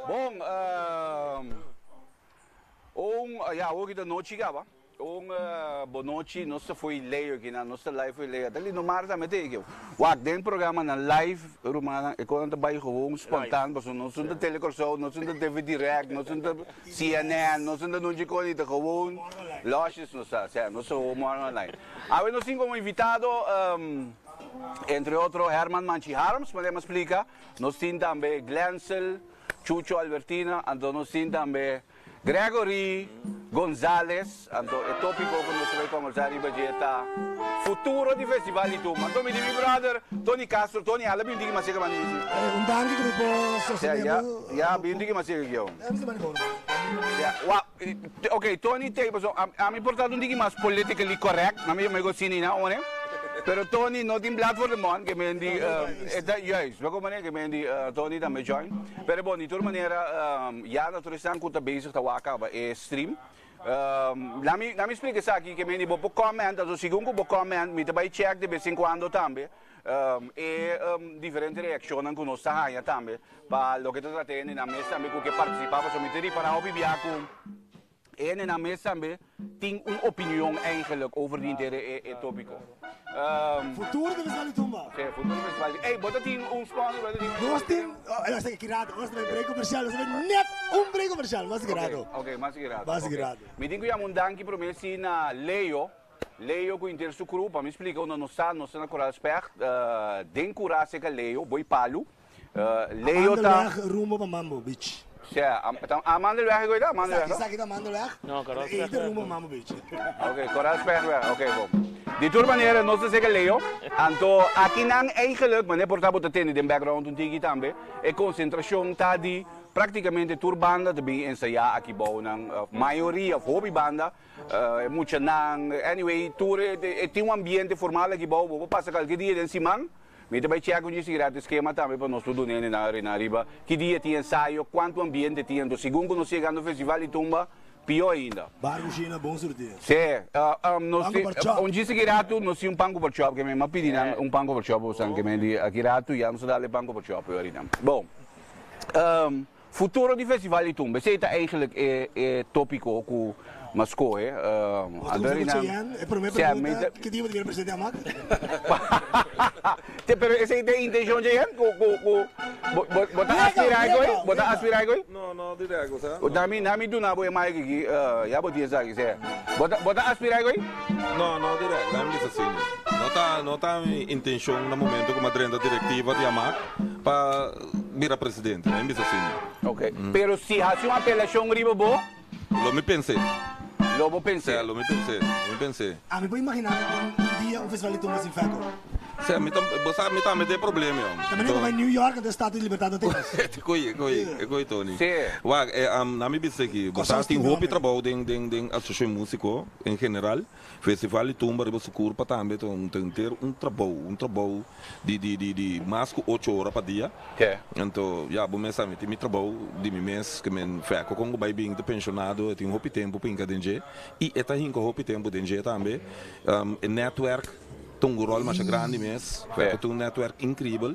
Bon, un, ya, awor ki ta nochi kaba. Un bonochi, nos ta fo'i lei aki nan, nos ta live fo'i lei. Ta lindo mar tambe te aki. Wak, den programanan live, rumannan, e konan ta bai gewoon spontaan, pasobra nos no ta Tele Kòrsou, nos no ta TV Direct, nos no ta CNN, nos no ta nunchi kos, ta gewoon lòsjes nos ta, sea, nos ta gewoon morgen online. Awe nos tin komo invitado, entre otro Herman Manchi Harms, manera mi a splika. Nos tin tambe Glensel, Chucho Albertina, anto nos tin tambe Gregory Gonzalez. Anto e topico cu nos ta bay conversa riba dje ta futuro di Festival di Tumba. Anto mi di mi brother Tony Castro, Tony hala bin diki mas yega banda mi si. Un danki cu mi por sostene Ya, bo. ya, bin diki mas yega ki yo. Ya, mi si banda kono. Ya, wa, ok, Tony te, paso ami por ta un diki mas politically correct, na mi yama e gosini na one. Pero Tony no tin blad voor de mond, ke men di, e ta juist, bo comprende? Ke men di Tony tambe join. Pero bon, di tur manera, ya na tur esnan ku ta bezig ta wak kaba e stream. Lami, lami splika esaki, ke men di bo por comment, anto segun ku bo comment, mi ta bai check de bes en cuando tambe, e diferente reaccionnan ku nos ta haña tambe pa loke ta trata hende nan mes tambe ku ke participa, pasobra mi ta ripara hopi bia ku. Hendenan mes tambe tin un opinion eigenlijk over di inter e topico. Futuro di Festival di Tumba. Sí, futuro di Festival di. Ey, bo ta tin un sponsor, bo ta tin. Nos tin, oh, esaki ki rato, nos ta bai break comercial, nos ta bai net un break comercial, mas ki rato. Ok, ok, mas ki rato. Mas ki rato. Mi tin ku yama un danki prome si na Leo, Leo ku inter su crew, pa mi splika unda nos ta, nos ta na Koraal Specht, den kura seka Leo, boi palu. Leo ta. Amandelweg rumbo pa Mambo Beach. Sea, ta Amandelweg e gooi ta? Amandelweg, no? Esaki ta Amandelweg. No, Koraal Ei ta Spechtweg. rumbo pa Mambo Beach. Ok, Koraal Spechtweg, ok, bon. Di tur manera nos ta seka Leo. Anto akinan eigenlijk, manera por ta bo ta tende den background un tiki tambe, e konsentrashon ta di praktikamente tur banda ta bin ensayá aki bou nan, mayoria of hopi banda, e muchanan, anyway, tur e tin un ambiente formal aki bou, bo por pasa kalke dia den siman. Mi ta bai chèk un djis gratis skema tambe pa nos por duna hende nan arena riba ki dia tin ensayo, kuantu ambiente tin, anto segun ku nos yegando festival di tumba, pió ainda. Bar kushina bon surti. Sí, nos Pan ku tin porchòp. un djis aki ratu nos tin un pan ku porchòp ke mi a pidi nan un pan ku porchòp bosan ke mi di aki ratu ya nos a dal e pan ku porchòp ahorita. Bon, Futuro di Festival di Tumba, esei ta eigenlijk e e tópiko ku mi a skohe. Bo ta kuminsá ku Cheyenne? E promé pregunta, ki dia bo ta bira presidente di Amak? Te, pero esei ta e intenshon Cheyenne? Ku ku ku bo bo bo ta aspirá e koi? Bo ta aspirá e koi? No, no dirèk, bo sa. Nami nami duna bo e mic aki, ya bo tin esaki, sea. Bo ta bo ta aspirá e koi? No, no dirèk, laga mi bisa asina. No ta no ta mi intenshon na momento ku mi a drenta direktiva di Amak pa bira presidente, mi bisa asina. Ok, pero si haci un apelacion riba bo? Lo mi pens'é. Lo bo pens'é. Sea, lo mi pens'é, lo mi pens'é. Ami por imagina mi un dia un festival di tumba sin Feco. Sea, mi ta, bo sa, mi tambe tin e problema, yo. Ta manera bo bai New York anto e Estatua di Libertad no tin mas. E koe, e koe, e koe Tony. Sí. Wak, e, na mi bisa aki, bo sa Kòrsou tin stima hopi mi. trabou den, den, den Asociacion Musico en general. Festival di tumba riba su curpa tambe ta un, ta henter un trabou, un trabou. Di di di di mas ku ocho ora pa dia. Anto ya bo mes sa mi tin mi trabou di mi mes ke men feko kon ku bai bin ta penshonado e tin hopi tempu pa hinka den dje i e ta hinka hopi tempu den dje tambe. E netwerk ta un ròl masha grandi mes. Feko tin un netwerk inkribel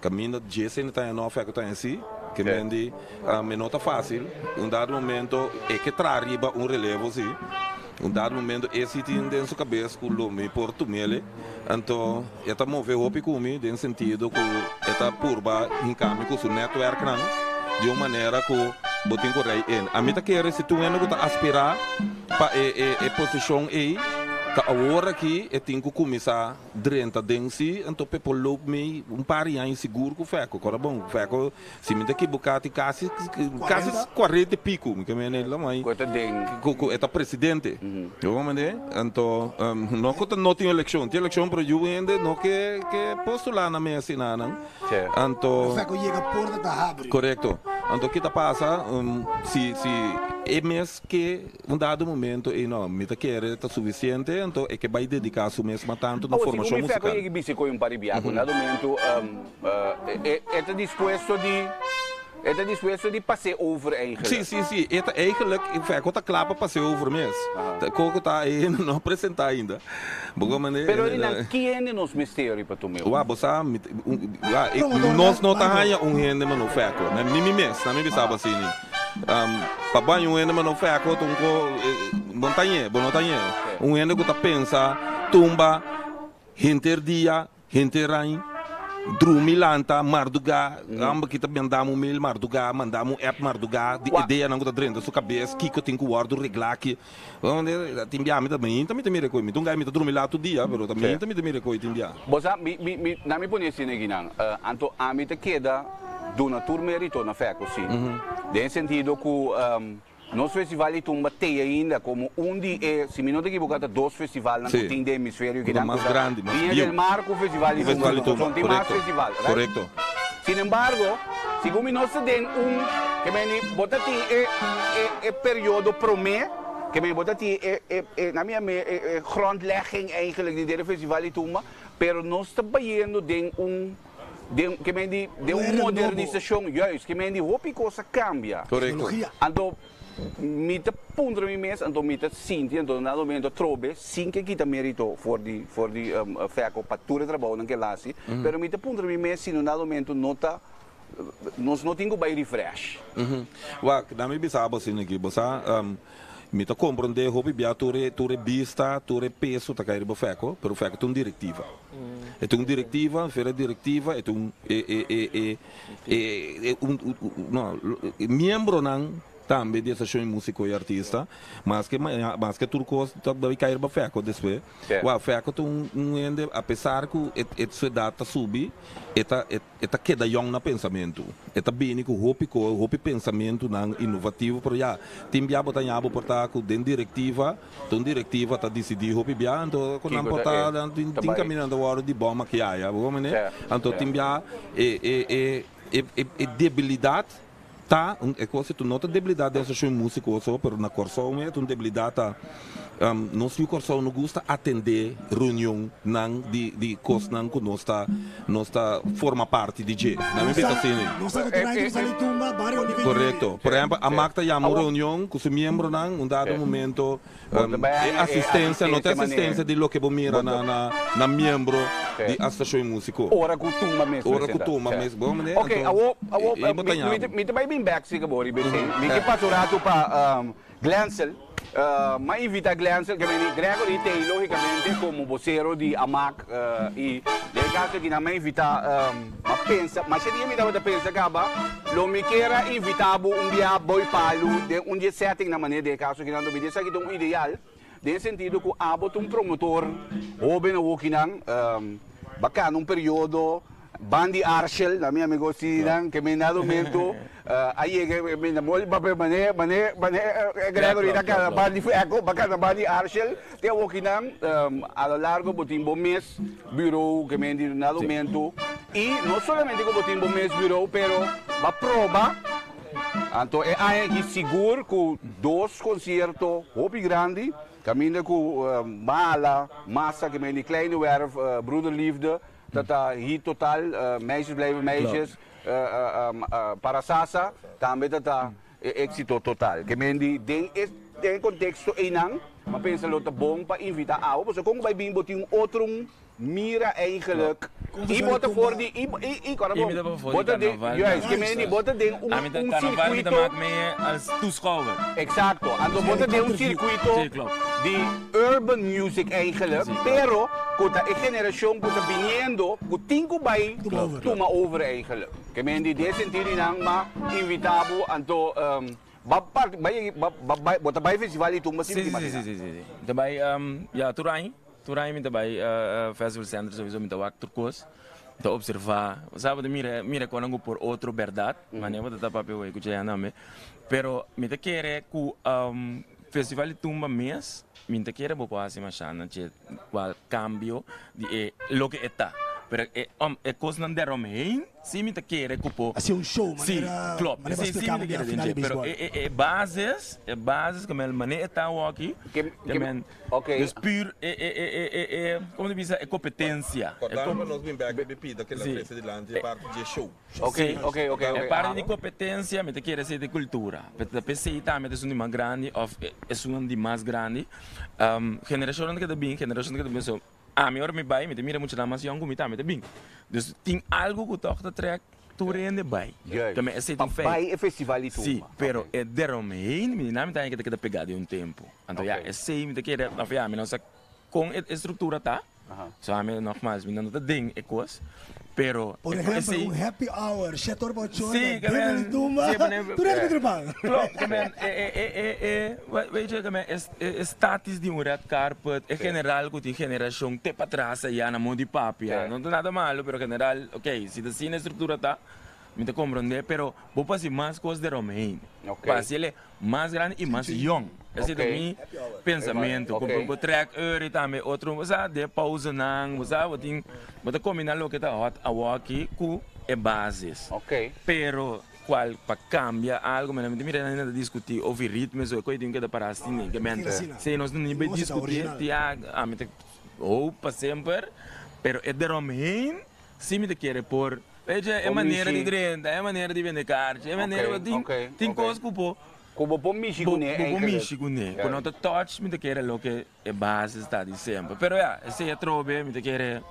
kaminda dje sende ta no feko ta hasi ke men di e no ta fásil un dado momento e ke traha riba un relevo si. Un dado momento e si tin den su kabes ku lo mi por tumele. Anto e ta move hopi ku mi den sentido ku e ta purba hinka mi ku su netwerknan di un manera ku bo tin ku rei in. Ami ta kere si tur hende ku ta aspirá pa e e e posishon ei ta awor aki e tin ku kuminsá drenta den si anto p'e por loop mi un par di aña sigur ku Fèko. Kòrda bon, Fèko si mi ta ekiboká tin kasi kasi kuarenta i piku mi ke mende la mai Ku e ta den. ku ku e ta presidente. Bo comprende? Anto no ku ta no tin elekshon, tin elekshon pero yu hende no ke ke postulá nan mes asina nan. Anto. Fèko yega porta ta habri. Korekto. Anto ki ta pasa si si e mes ke un dado momento ei no mi ta kere ta sufisiente anto e ke bai dediká su mes mas tantu na Awo si formashon ku mi fèko musikal. yega bisi koe un par di biaha ku un dado momento E e ta dispuesto di e ta dispuesto di pas'é over eigenlijk. Sí, sí, sí. E ta eigenlijk, Fèko ta kla pa pas'é over mes. Koko ta e no a presentá ainda. Bo komo mende. Pero di nan kende nos mester riba tum'é? Wak, bo sa, mi ta, wak, e, nos no ta haña un hende mano Fèko. Ni mi mes, na mi bisa bo así ni. Pa bo haña un hende mano Fèko ta un ko, bo no ta hañ'é, bo no ta hañ'é. Un hende ku ta pensa tumba henter dia. Henter rain, drumi lanta mardugá, amba ki ta manda mi un mail mardugá, manda mi un app mardugá, di ideanan ku ta drenta su kabes, kiko tin ku wòrdu reglá aki. Tin bia mi ta mainta mi ta mira e koi, mi ta un gai mi ta drumi laat tur dia, pero ta mainta mi ta mira e koi tin bia. Bo sa, mi, mi, mi, na mi pone asina akinan, anto ami ta keda duna tur merito na Fèko, sí, den e sentido ku Nos festival di tumba tei ainda como un di e, si mi no ta ekiboká, ta dos festivalnan ku tin den hemisferio kinan ku ta Viña del Mar ku Festival di Tumba. Son tin mas festival, right? Korekto. Sin embargo, segun mi nos ta den un, ke men di bo ta tin e e e periodo promé, ke men bo ta tin e e e na mi a me e e grondlegging eigenlijk di den e festival di tumba, pero nos ta bayendo den un Den, ke men di, den un modernisashon, juist, ke men di hopi kos a kambia. Korekto. Anto, mi ta puntra mi mes, anto mi ta sinti, anto na momento atrobe, sin ke kita merito for di, for di Fèko pa tur e trabounan ke el hasi, pero mi ta puntra mi mes si na un momento no ta, nos no tin ku bai refresh. Wak, dami bisa bo asina aki, bo sa. Mi ta komprondé hopi bia tur e tur e bista, tur e peso ta kai riba Fèko, pero Fèko ta un direktiva. E ta un direktiva, fuera direktiva e ta un e e e e e un no miembronan tambe di Asociacion di Musico y Artista, maske maske tur kos ta bai kai riba Fèko despues. Wou, Fèko ta un un hende apesar ku e e su edat ta subi, e ta e E ta keda yòn na pensamentu. E ta bini ku hopi ko, hopi pensamentunan inovativo, pero ya, tin bia bo ta ña bo por ta ku den direktiva, ta un direktiva ta disidí hopi bia, anto ku nan por ta, tin tin kaminda nan ta wòrdu di bòn makiaya, bo komprendé? Anto tin bia e e e e e e debilidat ta un e kos tu no ta debilidat den asosiashon músiko so, pero na Kòrsou mes un debilidat ta nos yu Kòrsou no gusta atendé reunionnan di di kosnan ku nos ta nos ta forma parti di dje. Na mi bisa asina. Nos ta ku tur aña sali tumba bario Oliver Korekto. Por ehèmpel Amak ta yama un reunion ku su miembronan un dado momento E asistencia no ta asistencia di loke bo mira na na na miembro di asociacion di musico. Ora cu tumba mes Ora cu tumba mes bo mende Ok anto awo awo e bo ta mi ña. mi ta bay bin bek si bo riba esey. Mi ke pasa un rato pa Glensel. M'a invita Glensel ke meni Gregory t'ey logicamente como vocero di Amak y den e caso aki nan m'a invita m'a pensa masha dia mi tabata pensa caba lo mi kier a invita bo un bia boy palu den un di e setting nan manera den e caso aki nan lo mi di esaki ta un ideal den e sentido cu abo ta un promotor hoben awokinan bacana un periodo Bandi Arshel, na mi amigo si nan ke mi dado momento a yega mi na moli papia mane mane mane Gregory ta kana bandi Fecco ba kana bandi Arshel te awoki nan a lo largo bo tin bo mes bureau ke mi di dado momento y no solamente ku bo tin bo mes bureau pero ba proba anto e aña aki sigur ku dos concierto hopi grandi kaminda ku Mala Massa ke mi di Kleine Werf Broederliefde. Ta ta hit total, Meisjes blijven meisjes, Para Sasa tambe ta ta exito total. Ke men di den e den e contexto eynan m'a pensa lo ta bon pa invita awo pasobra con cu bay bin bo tin un otro mira eigenlijk y bo ta for di y y y Y mi ta for bo di ta den carnaval juist ke men di bo ta den un Ami ta un carnaval mi ta circuito maak mee als toeschouwer. Exacto, anto bo ta den un circuito Sí, klopt. di urban music eigenlijk, Sí, klopt. pero cu ta e generacion cu ta biniendo cu tin cu bay Tuma over. tuma over eigenlijk. Ke men di den sentido di nan m'a invita bo anto ba part bay ba ba bay bo ta bay festival di tumba Sí, sin sí, sí, imagina. sí, sí, sí. Mi ta bay ya tur aña, tur aña mi ta bay festival center sowieso mi ta wak tur cos. Ta observa, bo sa bo ta mira mira konan ku por otro bèrdat, manera bo ta ta papia wei ku Cheyenne tambe, pero mi ta kere ku festival di tumba mes mi ta kere bo por hasi masha na dje kual kambio di e loke e ta, pero e e kosnan deromheen si mi ta kere ku por Hasi un show si manera klòp manera bo a si si splika mi ta bo bia kere den final dje di pero beisbòl. e e e bases e bases ku manera e ta awoki Ke ke men Ok. Dus puur e e e e e e como ta bisa e competencia. E Corda com pa nos bin bek riba e pida ke la Sí. trece dilanti e parti dje show. Ok, Sí. ok, ok, E ok. parti di competencia mi ta kere esei di cultura. Pe ta pesei tambe ta esun di mas grandi of esunnan di mas grandi. Generacionnan ke ta bin, generacionnan ke ta bin so ami ora mi bai mi ta mira muchanan mas yong ku mi tambe ta bin. Dus tin algo ku tog ta trek Tur hende bai. Juist. Tambe esei Pa tin feit. bai e festival di Sí, tumba. pero Ok. e deromheen mi na mi ta haña ke ta keda pegá den un tempu. Anto ya, Ok. esei mi ta kere, of ya, mi no sa kon e struktura ta. Aha. So ami nogmaals mi no ta den e kos, pero Por e ehempel, esei. un happy hour, shete ora pa ocho ora, Sí, ke dentro di men, tumba, sí, pone, tur hende ku trepa. Klopt, ke men, e, e, e, e, e, weet je, ke men, e, e status di un red carpet, e general ku tin generashon te patras aya na modo di papia, no ta nada malo, pero general, ok, si ta asina e struktura ta, mi ta komprondé, pero bo por hasi mas kos deromheen, pa hasi el e mas grandi i mas yong. Esei ta mi pensamentu, ku bo trèk eur tambe otro, bo sa, den pauzenan, bo sa, bo tin, bo ta kombiná loke ta hòt awoki ku e basis. Pero Cual pa cambia algo mena mi ta mira nan ta discuti over ritme so e coy tin keda para asina ke men si nos no ni bay discuti ti a ami ta hoop pa semper pero e deromheen si mi ta kere por weet je e manera di drenta e manera di bende kaartje e manera tin tin cos cu bo Cu bo por mishi cune bo por mishi cune cu no ta touch mi ta kere loke e basis ta di semper pero ya esey atrobe mi ta kere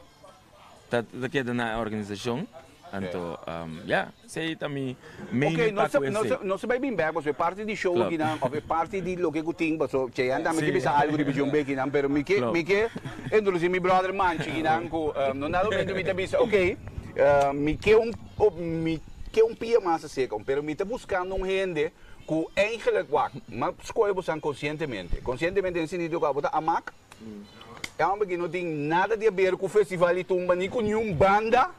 ta keda na e organisacion. Anto, ya, esei ta mi main Ok, pa ku esei. Nos ta bai bin bek pasobra e parti di show akinan of e parti di loke ku tin paso Cheyenne tambe ke bisa algu riba dje un bekinan pero mi ke mi ke introdusi mi brother Manchi kinan ku no nada momento mi ta bisa ok mi ke un mi ke un pia mas aserka pero mi ta buskando un hende ku eigenlijk wak mi a skohe bosan konsientemente konsientemente den sentido ku abo ta amak. E homber aki no tin nada di haber cu festival di tumba, ni cu niun banda,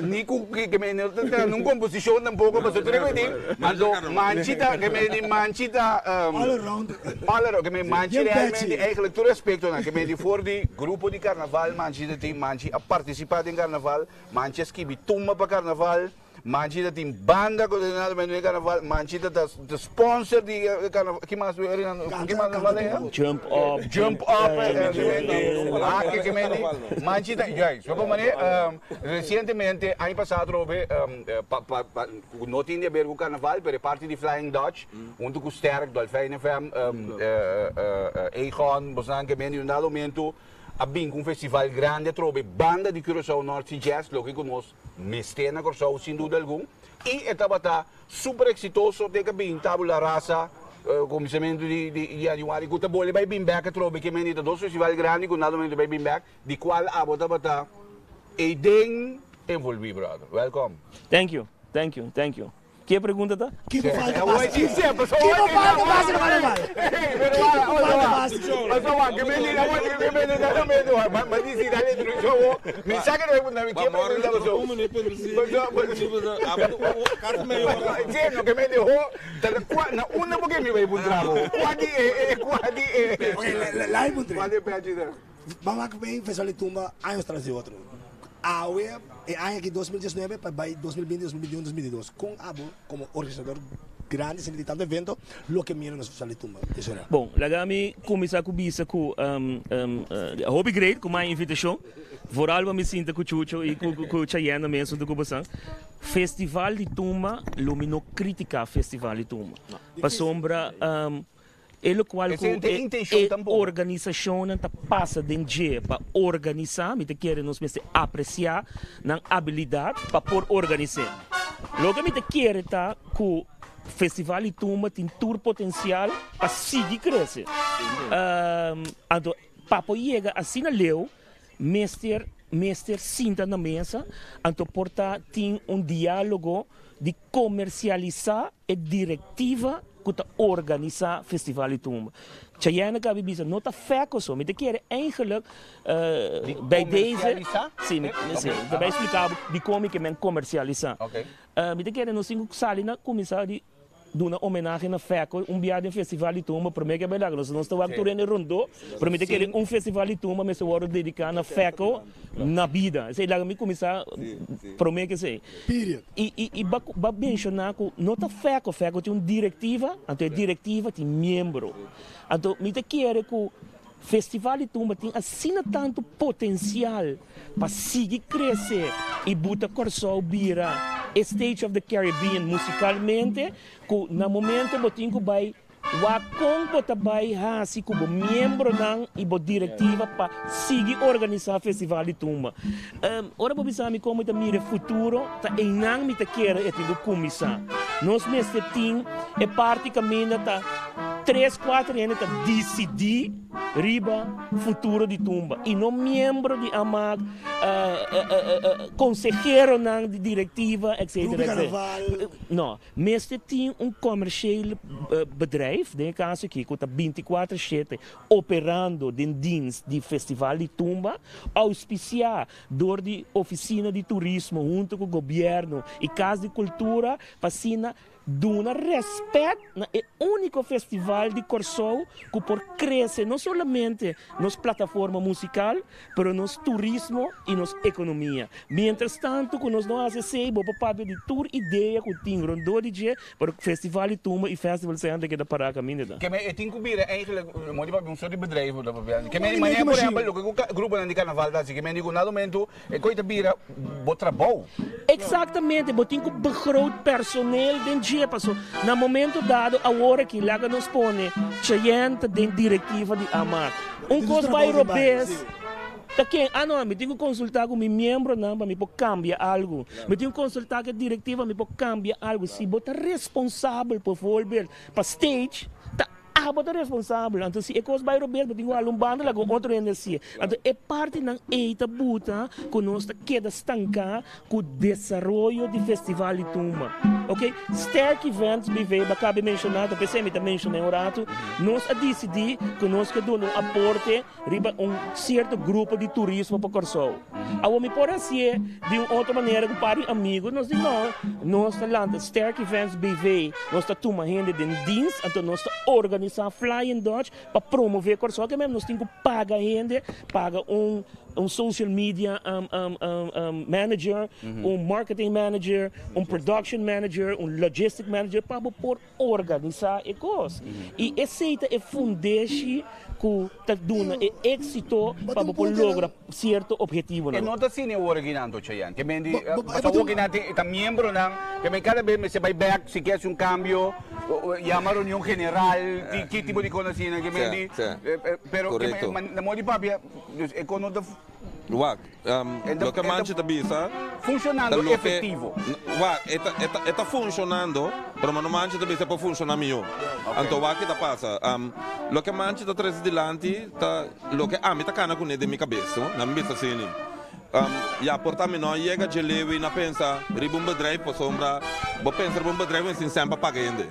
ni cu ke men no ta trahando un composicion tampoco, pasobra tur e cu e tin, anto Manchi ta, ke men di Manchi ta, All around. All around, ke men Manchi realmente eigenlijk tur aspectonan, ke men di for di grupo di carnaval Manchi ta tin, Manchi a participa den carnaval, Manchi a skibi tumba pa carnaval, Manchi ta tin banda ku ta den karnaval, Manchi ta ta sponsor di e karnaval, ki mas ki mas nos manda ya? Jump up. Jump up, hake ke mende, Manchi ta, juist, so como manera recientemente aña pasa atrobe pa pa pa ku no tin di haber ku karnaval pero e parti di Flying Dutch hunto ku Sterk, Dolfijn FM, Egon, bosnan ke mende un dado momento a bin ku un festival grandi atrobe banda di Curaçao North Sea Jazz loke ku nos Mester na Kòrsou sin duda algun i e tabata super eksitoso te ku a bin Tabula Rasa kuminsamentu di yanüari ku ta bole bai bin bèk atrobe ke mende ta dos festival grandi ku nada momento bai bin bèk di kual abo tabata eiden envolví brother. Wèlkòm. Thank you, thank you, thank you. Ke pregunta ta? Kiko falta basi? Kiko falta basi na carnaval? Kiko falta basi? Ban wak bay Festival di Tumba años tras di otro. Awe e aña aki 2019 pa bay 2020, 2021, 2022. Con abo como organisador grandi asina di tanto evento loke mira nos Festival di Tumba es ora? Bon, laga mi cuminsa cu bisa cu hopi great cu mai invitacion. Vooral pa mi sinta cu Chucho y cu Chayenne mes hunto cu bosan. Festival di Tumba lo mi no critica Festival di Tumba. Pasobra E lokual ku e organisashonnan ta pasa den dje pa organisá, mi ta kere nos mester apresiá nan abilidat pa por organis'é. Loke mi ta kere ta ku Festival di Tumba tin tur potensial pa sigui krese. Anto pa por yega asina leu mester mester sinta na mesa, anto por ta tin un diálogo di komersialisá e direktiva ku ta organisá Festival di Tumba. Chayenne kabi bisa no ta fèko so, mi ta kere eigenlijk Di bij deze komersialisá? Sí, mi sí, mi ta bai splika bo dikon mi ke men komersialisá. Mi ta kere nos tin ku sali na kuminsá di duna homenahe na Fèko un bia den Festival di Tumba promé ke bai laga nos nos ta wak tur hende rondó pero mi ta kere un Festival di Tumba mester wòrdu dediká na Fèko na bida esei laga mi kuminsá promé ke esei Period. i i i ba ba menshoná ku no ta Fèko Fèko tin un direktiva anto e direktiva tin miembro anto mi ta kere ku Festival di Tumba tin asina tantu potensial pa sigui krese i buta Kòrsou bira e Stage of the Caribbean musikalmente ku na momento bo tin ku bai wak kon bo ta bai hasi ku bo miembronan i bo direktiva pa sigui organisá Festival di Tumba. Ora bo bisa mi kon mi ta mira e futuro ta einan mi ta kere e tin ku kuminsá. Nos mester tin e parti kaminda ta tres kuater hende ta disidí riba futuro di tumba i no miembro di AMAC, konseheronan di direktiva etcetera etcetera. No, mester tin un komersheel bedrijf, den e kaso aki ku ta binti kuater shete operando den dienst di Festival di Tumba, auspisiá dor di Ofisina di Turismo hunto ku Gobièrnu i Kas di Kultura pa asina duna rèspèt na e úniko festival di Kòrsou ku por krese no solamente nos plataforma musikal, pero nos turismo i nos ekonomia. Miéntras tantu ku nos no hasi esei, bo por papia di tur idea ku tin rondó di dje, Pero festival di tumba y festival center keda para caminda ta. Ke men e tin ku bira eigenlijk mooi di papia un soort di bedrijf bo ta papia. Ke men di manera por ehempel loke ku gruponan di carnaval ta hasi ke men di ku na momento e koe ta bira bo trabou. Exactamente bo tin ku begroot personeel den dje paso na momento dado awor aki laga nos pone Cheyenne ta den directiva di Amak un kos bai robes. Ta ken? Ah no, mi tin ku konsultá ku mi miembronan pa mi por kambia algu. Mi tin ku konsultá ku e direktiva pa mi por kambia algu. Si bo ta responsabel, bijvoorbeeld, pa stage, ta abo ta responsabel. Anto si e kos bai robes, bo tin ku hala un banda laga un otro hende hasié. Anto e partinan ei ta buta ku nos ta keda stanká ku desaroyo di Festival di Tumba. Ok, Sterk Events BV, bo a kabe menshoná, ta p'esei mi ta menshoná un ratu, nos a disidí ku nos ke duna un aporte riba un sierto grupo di turismo pa Kòrsou. Awor mi por hasié di un otro manera ku par di amigu, nos di no, nos ta lanta Sterk Events BV, nos ta tuma hende den dins, anto nos ta organisá Flying Dutch Pa promove Kòrsou ke mem nos tin ku paga hende, paga un un social media manager, un marketing manager, un production manager, un logistic manager pa bo por organisá e kos. I esei ta e fundeshi ku ta duna e éksito pa bo por logra sierto ophetivonan. E no ta asina e ora aki nan to Chayanne. Ke men di pasobra awor ki nan tin ta miembronan ke men kada bes mester bai bek si ke hasi un kambio yama reunion general di ki tipo di kos asina ke men di pero na modo di papia dus e kos no ta Wak, loke Manchi ta bisa Funshonando efektivo. Wak, e ta funshonando, pero no Manchi ta bisa e por funshoná mihó. Anto wak ki ta pasa. Loke Manchi ta trese dilanti ta Loke ami ta kana kuné den mi kabes, no? Nan mi bisa asini, Ya, por ta mi no a yega dje leu i na pensa riba un bedrijf pasobra bo pensa riba un bedrijf mi sin sèn pa paga hende.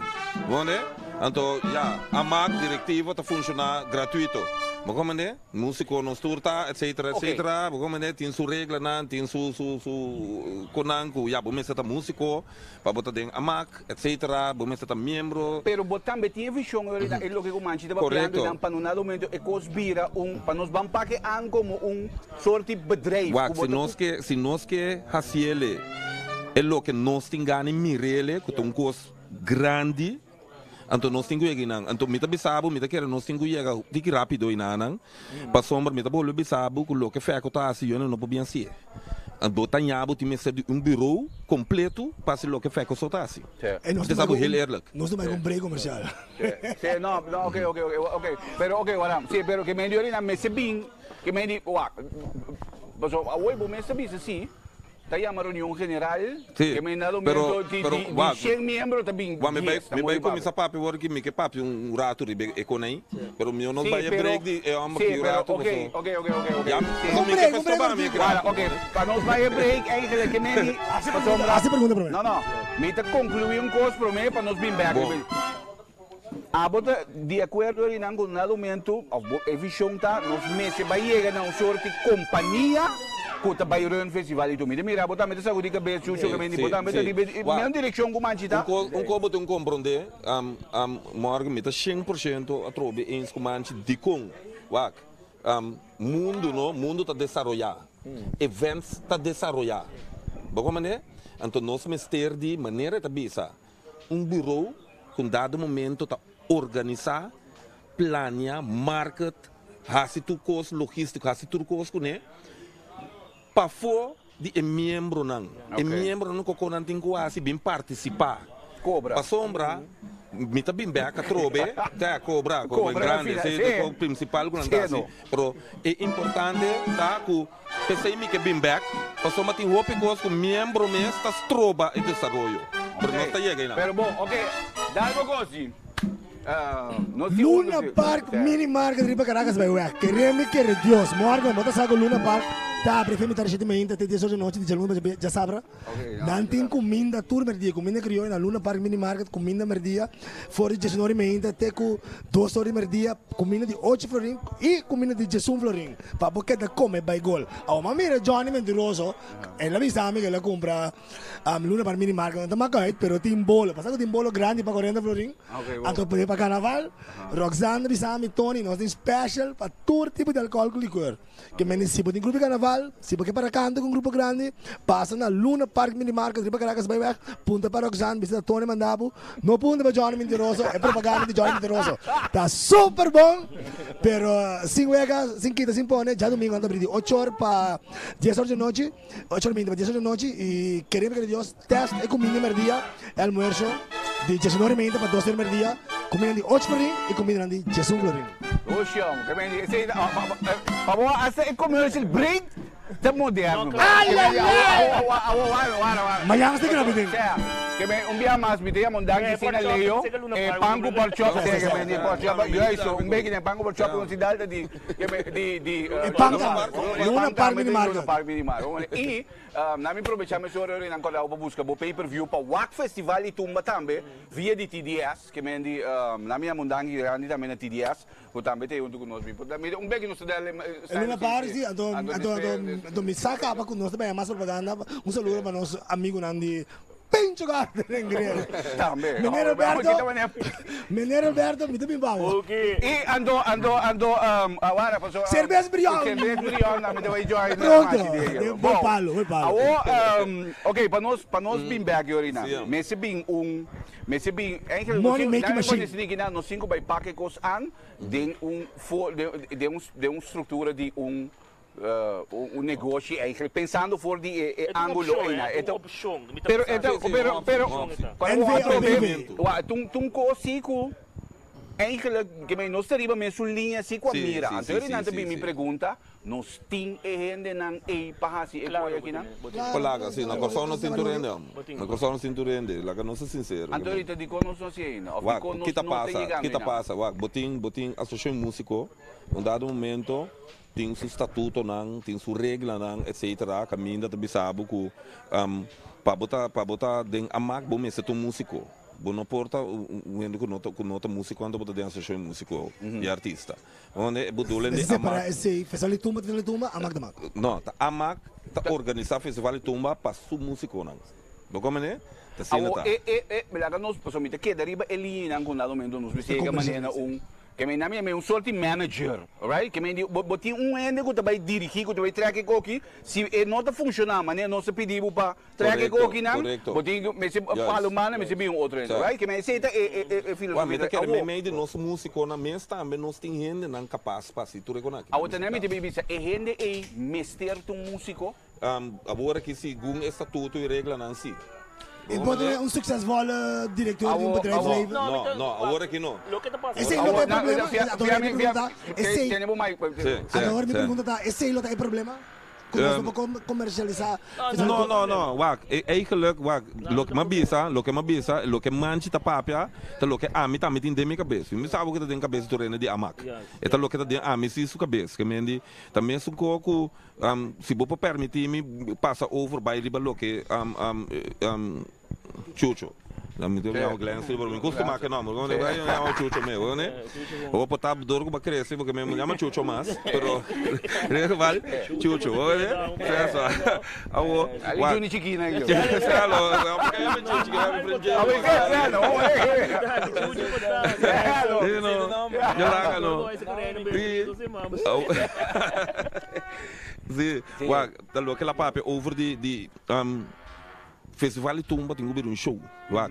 Bo hende? Anto, ya, amak direktivo ta funshoná gratuito. Bo komprendé? Músiko nos tur ta, etsetera, etsetera. Bo komprendé? Tin su reglanan, tin su, su, su konan ku, ya, bo mester ta músiko. Pa bo ta den amak, etc. Bo mester ta miembro. Pero bo tambe tin e vision ahorita, e loke ku Manchi ta papiando einan, pa no nada momento e kos bira un, pa nos ban pake an komo un sorti bedrijf. Wak, si nos ke, si nos ke hasiele e loke nos tin gana i mirele ku ta un kos grandi, anto nos tin ku yega einan. Anto mi ta bisa bo, mi ta kere nos tin ku yega tiki rapido einanan, pasobra mi ta bolbe bisa bo ku loke Fèko ta hasi yo no por bien hasié. Anto ta ña bo tin mester di un bureau completo pa hasi loke Fèko so ta hasi. Mi ta sa bo heel eerlijk. Nos ta bai ku un break comercial. Sí, no, no, ok, ok, ok, ok. Pero ok, wara, sí, pero ke medio orina mester bin, ke medio, wak, pasobra awor bo mester bisa sí. Ta yama reunion general, Sí, ke men dado pero, momento di pero, di wak, 100 miembro ta bin wak, mi bai, 10, ta mi bai mooi papia. kuminsá papia wor ki mi ke papia un ratu riba e kon ei, pero mi no Sí, bai e pero, break di e hòmber sí, ki un pero, ratu ok, paso. ok, ok, ok, ok, Ya, sí. paso Un mi ke break, un break pa stroba mi kortiko. ki Wala, ratu. ok, pa nos bai e break eigenlijk ke men di, Hasi pregunta, pasobra, hasi pregunta promé. no, no, mi ta konkluí un kos promé pa nos bin bèk Bon. riba. Abo ta di akuerdo einan ku na momento, òf bo e vishon ta, nos mester bai yega na un sort di kompania ku ta bai run festival i tur. Mi ta mira abo tambe ta sagudí kabes, Chucho, Sí, ku bo sí, tambe ta sí. riba e Wak, mesmo direkshon ku Manchi un ta. kos, un kos bo tin ku komprondé, Morgan, mi ta 100% atrobe eens ku Manchi dikon. Wak, mundu no, mundu ta desaroyá, events ta desaroyá. Bo komprendé? Anto nos mester di manera e ta bisa, Un buró ku un dado momento ta organisá, plania, market, hasi tur kos logístiko, hasi tur kos kuné pafó di e miembronan. E miembronan koko nan tin ku hasi bin partisipá. Pasobra mi ta bin bèk atrobe, te kobra, kobra en grande, esei ta e prinsipal ku nan ta hasi. Pero e importante ta ku P'esei mi ke bin bèk, pasobra tin hopi kos ku miembro mes ta stroba e desaroyo. Pero nos ta yega einan. Pero bon, oke, dal bo kos di. Nos tin un Luna Park Mini Market riba Caracas bai wèk. Kere mi kere Dios. Morgan, bo ta sa ku Luna Park ta abri fe mitar shete mainta te dies or di nochi di djaluna pa djasabra. Nan tin kuminda tur merdia, kuminda krioyo na Luna Park Mini Market, kuminda merdia for di diesun ora i meinta te ku dos ora di merdia, kuminda di ocho florin i kuminda di diesun florin pa bo keda kome bai gol. Awor mi a mira Johnny Mentiroso, el a bisa mi ku el a kumpra Luna Park Mini Market, no ta mak uit pero tin bolo, pasa ku tin bolo grandi pa kuarenta florin, anto pa karnaval Roxanne a bisa mi, Tony nos tin special pa tur tipo di alkohol ku likor. Ke mende si bo tin grupo di karnaval, si bo ke para kanta ku un grupo grandi, pasa na Luna Park Mini Market riba Caracas Bayweg, punta pa Roxanne, bisa ta Tony manda bo, no punta pa Johnny Mentiroso, e propaganda di Johnny Mentiroso ta super bon, pero sin wega, sin kita, sin pone, djadumingo nan ta abri di ocho or pa dies or di anochi, ocho or minti pa dies or di anochi, i kere mi kere Dios, test e kuminda di merdia, e almuerzo, di diesunor i meinta pa dos or di merdia. Comida di 8 florin y comida di 11 florin. Ocean, que men esey pa bo hasta e commercial break ta moderno. Ay, ay, ay. Mañana se graba den. Sea, que men un dia mas mi te llamo un danki sina Leo, pan ku pork chop, sea que men di pork chop, yo hizo un beki den pan ku pork chop un sidal di di di E pan tambe, Luna Park Mini Market. Luna Park Mini Market. Y na mi probecha mes ora ora nan kordao pa buska bo pay per view pa wak festival y tumba tambe via di TDS, ke men di na mi llama un danki grandi tambe na TDS ku tambe ta huntu ku nos. Mi por mira un beki nos ta dal E Luna Park si, anto anto anto mi sa kaba ku nos ta baña mas propaganda. Un saludo pa nos amigunan di Pincho Garden en Grill. Tambe. Meneer Alberto, Meneer Alberto, mi ta bin bawo. Y anto anto anto awara paso Cerveza Brion. Cerveza Brion na mi ta bay join. Pronto. Boi palo, boi palo. Awo ok pa nos pa nos bin bek yorina mester bin un mester bin eigenlijk Money making machine. Nos tin ku bay pak e kos an den un den un den un struktura di un un negoshi eigenlijk pensando for di e angulo eyna. E ta un opcion. Pero e ta pero pero tun cos si cu eigenlijk ke nos ta riba mesun liña si cu a mira. Anto eri nan ta bin mi pregunta nos tin e hendenan ey pa haci e coy akinan? Polaca si na Corsou nos tin tur hende na Corsou nos tin tur hende laga nos ta sincero. Anto eri ta dicon nos no haci eyna of dicon nos no ta yegando eyna? Kita pasa wak bo tin bo tin asociacion musico un dado momento Tin su statutonan, tin su reglanan, etcetera, caminda ta bisa bo cu pa bo ta, pa bo ta den amak bo mester ta un musico. Bo no por ta un hende cu no ta, cu no ta musico anto bo ta den asociacion di musico y artista. Donde e bedoeling di Mester separa amak. esey, Festival di Tumba ta Festival di Tumba, amak ta amak. No, ta amak ta organisa Festival di Tumba pa su musiconan. Bo comprende? Ta asina Awor ta. e, e, e, laga nos, pasobra mi ta keda riba e liñanan cu na momento nos mester yega manera un. Ke men na mi un sorti manager, alright? Ke men di bo bo tin un hende ku ta bai dirigí, ku ta bai trek e koki, si e no ta funshoná manera nos ta pidi bo pa trek e Korekto, kokinan, korekto. bo tin ku mester Juist. palo manda, mester bin un otro hende, Sa. right? Ke men esei ta e e e Wak, mi filosofia. ta kere Awor, meimei di nos músikonan mes tambe nos tin hendenan kapas pa hasi tur e konaki. awor ta mi ta bin bisa e hende ei mester ta un músiko? Awor aki segun e statuto i reglanan si. E por ta un succesvolle director di un bedrijfsleven? No, no, awor aki no. Esei lo ta e problema? Anto mi pregunta ta, esei, anto mi pregunta ta, esei lo ta e problema? Ku nos no por comercialisa? No, no, no, wak, eigenlijk, wak, loke mi a bisa, loke mi a bisa, loke Manchi ta papia, ta loke ami tambe tin den mi kabes. Mi sa ku ta den kabes di tur hende di Amak. E ta loke ta den ami si su kabes. Ke mendi, ta mesun ko ku Si bo por permití mi pasa over bai riba loke Chucho. Mi ta yama Glenn sí, pero mi kustumá ke nòmber. Mi ta yama Chucho mi, bo ne? Bo por ta dor ku bo a krese porque mi yama Chucho mas, pero en ieder geval Chucho, bo ne? Eso. Awor, Ali Juni chikí na yo. Salo, porque yama Chucho chikí, mi friend Jay. Awor ke no. Salo. Sí, no. Yo laga no. Sí. Sí, wak, ta loke la papia over di di Festival di Tumba tin ku bira un show, wak.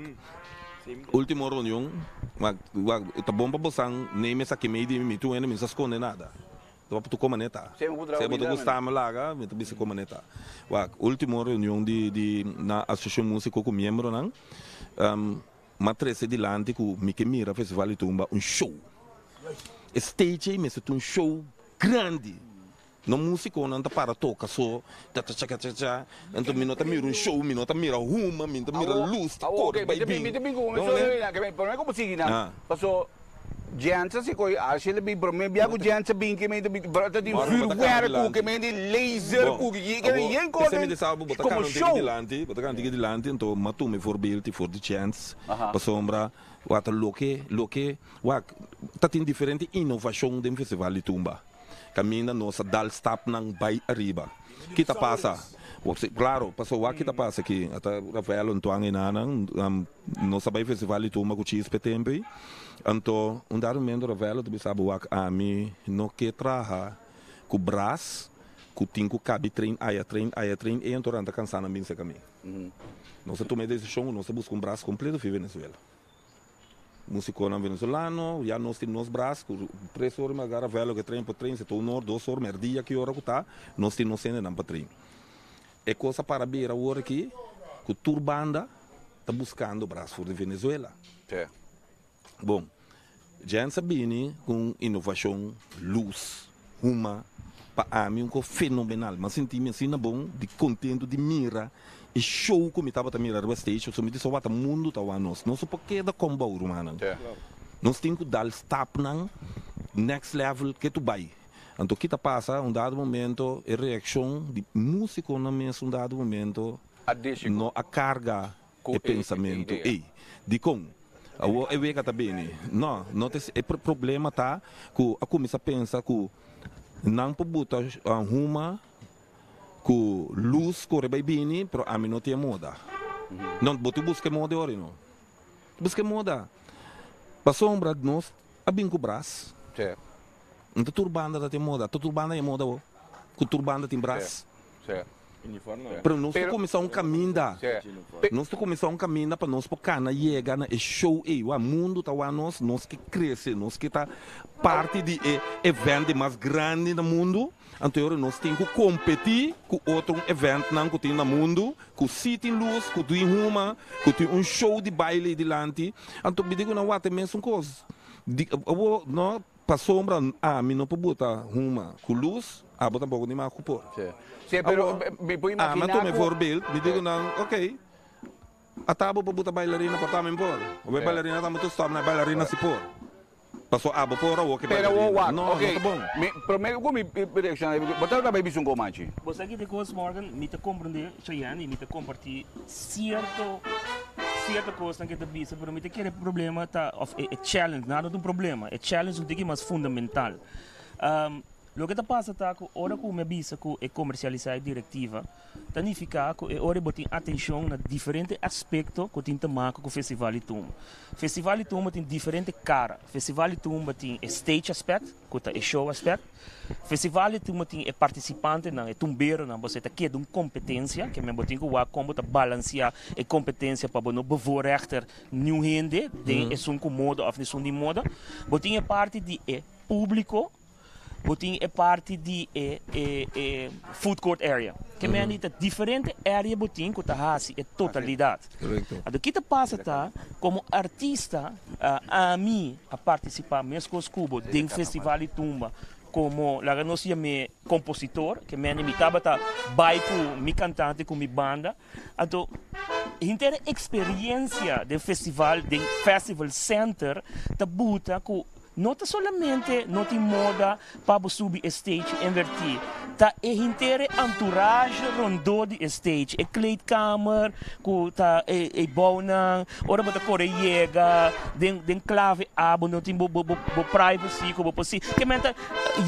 Ultimo reunion, wak, wak, ta bon pa bosan neem esaki mei di mi, mi tur hende mi no sa skonde nada. Ta pa tur kon manera ta. Se bo ta gusta mi laga, mi ta bisa kon manera ta. Wak, ultimo reunion di di na Asosiashon Musiko ku miembronan, m'a trese dilanti ku mi ke mira Festival di Tumba un show. E stage ei mester ta un show grandi. No musiconan ta para toca so, ta ta cha cha cha, enton mi no ta mira un show, mi no ta mira huma, mi no ta mira luz ta core bay bin. Mi ta bin cu un solo prome cu bo sigui nan, paso Jensen si coy asha el a bin prome bia cu Jensen bin ke men ta tin vuurwerk cu ke men tin laser cu ke men yen cos como show. Bo ta cana un tiki dilanti, enton m'a tuma e voorbeeld for di Chance, pasobra wak ta loke loke wak ta tin diferente innovacion den festival di tumba. Kaminda nos a dal stapnan bai ariba. Ki ta pasa? Klaro, pasobra wak ki ta pasa aki. Ata Rafael Antoine ei nanan, nos a bai festival di tumba ku Chispe tempu ei. Anto un dado momento Rafael ta bisa bo wak ami no ke traha ku bras ku tin ku kabi train aya train aya train ei anto ranta kansa nan bin seka mi. Nos a tuma e desishon ku nos ta buska un bras kompleto fi Venezuela. Musiconan venezolano, ya nos tin nos bras cu tres ora mi a gara velo ke train por train, si ta un or, dos or, merdia ki ora cu ta, nos tin nos hendenan pa train. E cos a para bira awor aki cu tur banda ta buscando bras for di Venezuela. Bon. Jens a bini ku un inovashon, lus, huma, pa ami un kos fenomenal. Mi a sinti mi asina bon di kontentu di mira e show ku mi tabata mira riba stage pasobra mi di so wata mundu ta wak nos. Nos no por keda kombou rumannan. Nos tin ku dal stapnan next level ke tu bai. Anto ki ta pasa un dado momento e reakshon di musikonan mes un dado momento no a karga e pensamentu ei. Dikon? Awor e wega ta bini. No, no ta e problema ta ku a kuminsá pensa ku nan por buta huma ku lus kore bai bini, pero ami no tin e moda. No, bo tin buska e moda e ora no. Buska e moda. Pasobra nos a bin ku bras. No ta tur banda ta tin moda. Ta tur banda e moda awor. Ku tur banda tin bras. Pero nos ta kuminsá un kaminda. Nos ta kuminsá un kaminda pa nos por kana yega na e show ei. Wak, mundu ta wak nos, nos ke krese, nos ke ta parti di e event di mas grandi na mundu. Anto e ora nos tin ku kompetí ku otro eventnan ku tin na mundu, ku sí tin lus, ku tin huma, ku tin un show di baile ei dilanti. Anto mi di ku nan wak ta e mesun kos. Di, awor, no. Pasobra ami no por bota huma ku lus, abo tampoko ni mas ku por. Awor, ami a tuma e voorbeeld, mi di ku nan, ok, ata abo por buta bailarina por tambe por. Awor e bailarina tambe ta stop na e bailarina si por. Paso abo por awor ku e bailarina. No, no ta bon. Bo sa ki ta kos, Morgan? Mi ta komprende Chayenne i mi ta komparti sierto sierto kosnan ke ta bisa pero mi ta kere problema ta of e challenge nada ta un problema e challenge un tiki mas fundamental loke ta pasa ta ku ora ku mi a bisa ku e komersialisa e direktiva ta nifiká ku e ora bo tin atenshon na diferente aspekto ku tin ta maka ku festival di tumba festival di tumba tin diferente kara festival di tumba tin e stage aspect ku ta e show aspect. Festival di tumba tin e partisipantenan, e tumberonan, bo ta keda un kompetensia, ke men bo tin ku wak kon bo ta balansiá e kompetensia pa bo no bevoorrechter niun hende den esun ku moda òf esun di moda. Bo tin e parti di e públiko, bo tin e parti di e e food court area. Ke men di ta diferente area bo tin ku ta hasi e totalidat. Anto ki ta pasa ta komo artista ami a partisipá meskos ku bo den festival di tumba komo laga nos yam'é kompositor ke mende mi tabata bai ku mi kantante ku mi banda anto henter e eksperiensia den festival den festival center ta buta ku No ta solamente no tin moda pa bo subi e stage invertí, ta e henter e entourage rondó di e stage, e kleedkamer ku ta e bounan, ora bo ta kore yega den den klave A bo no tin bo bo bo privacy ku bo por si. Ke men ta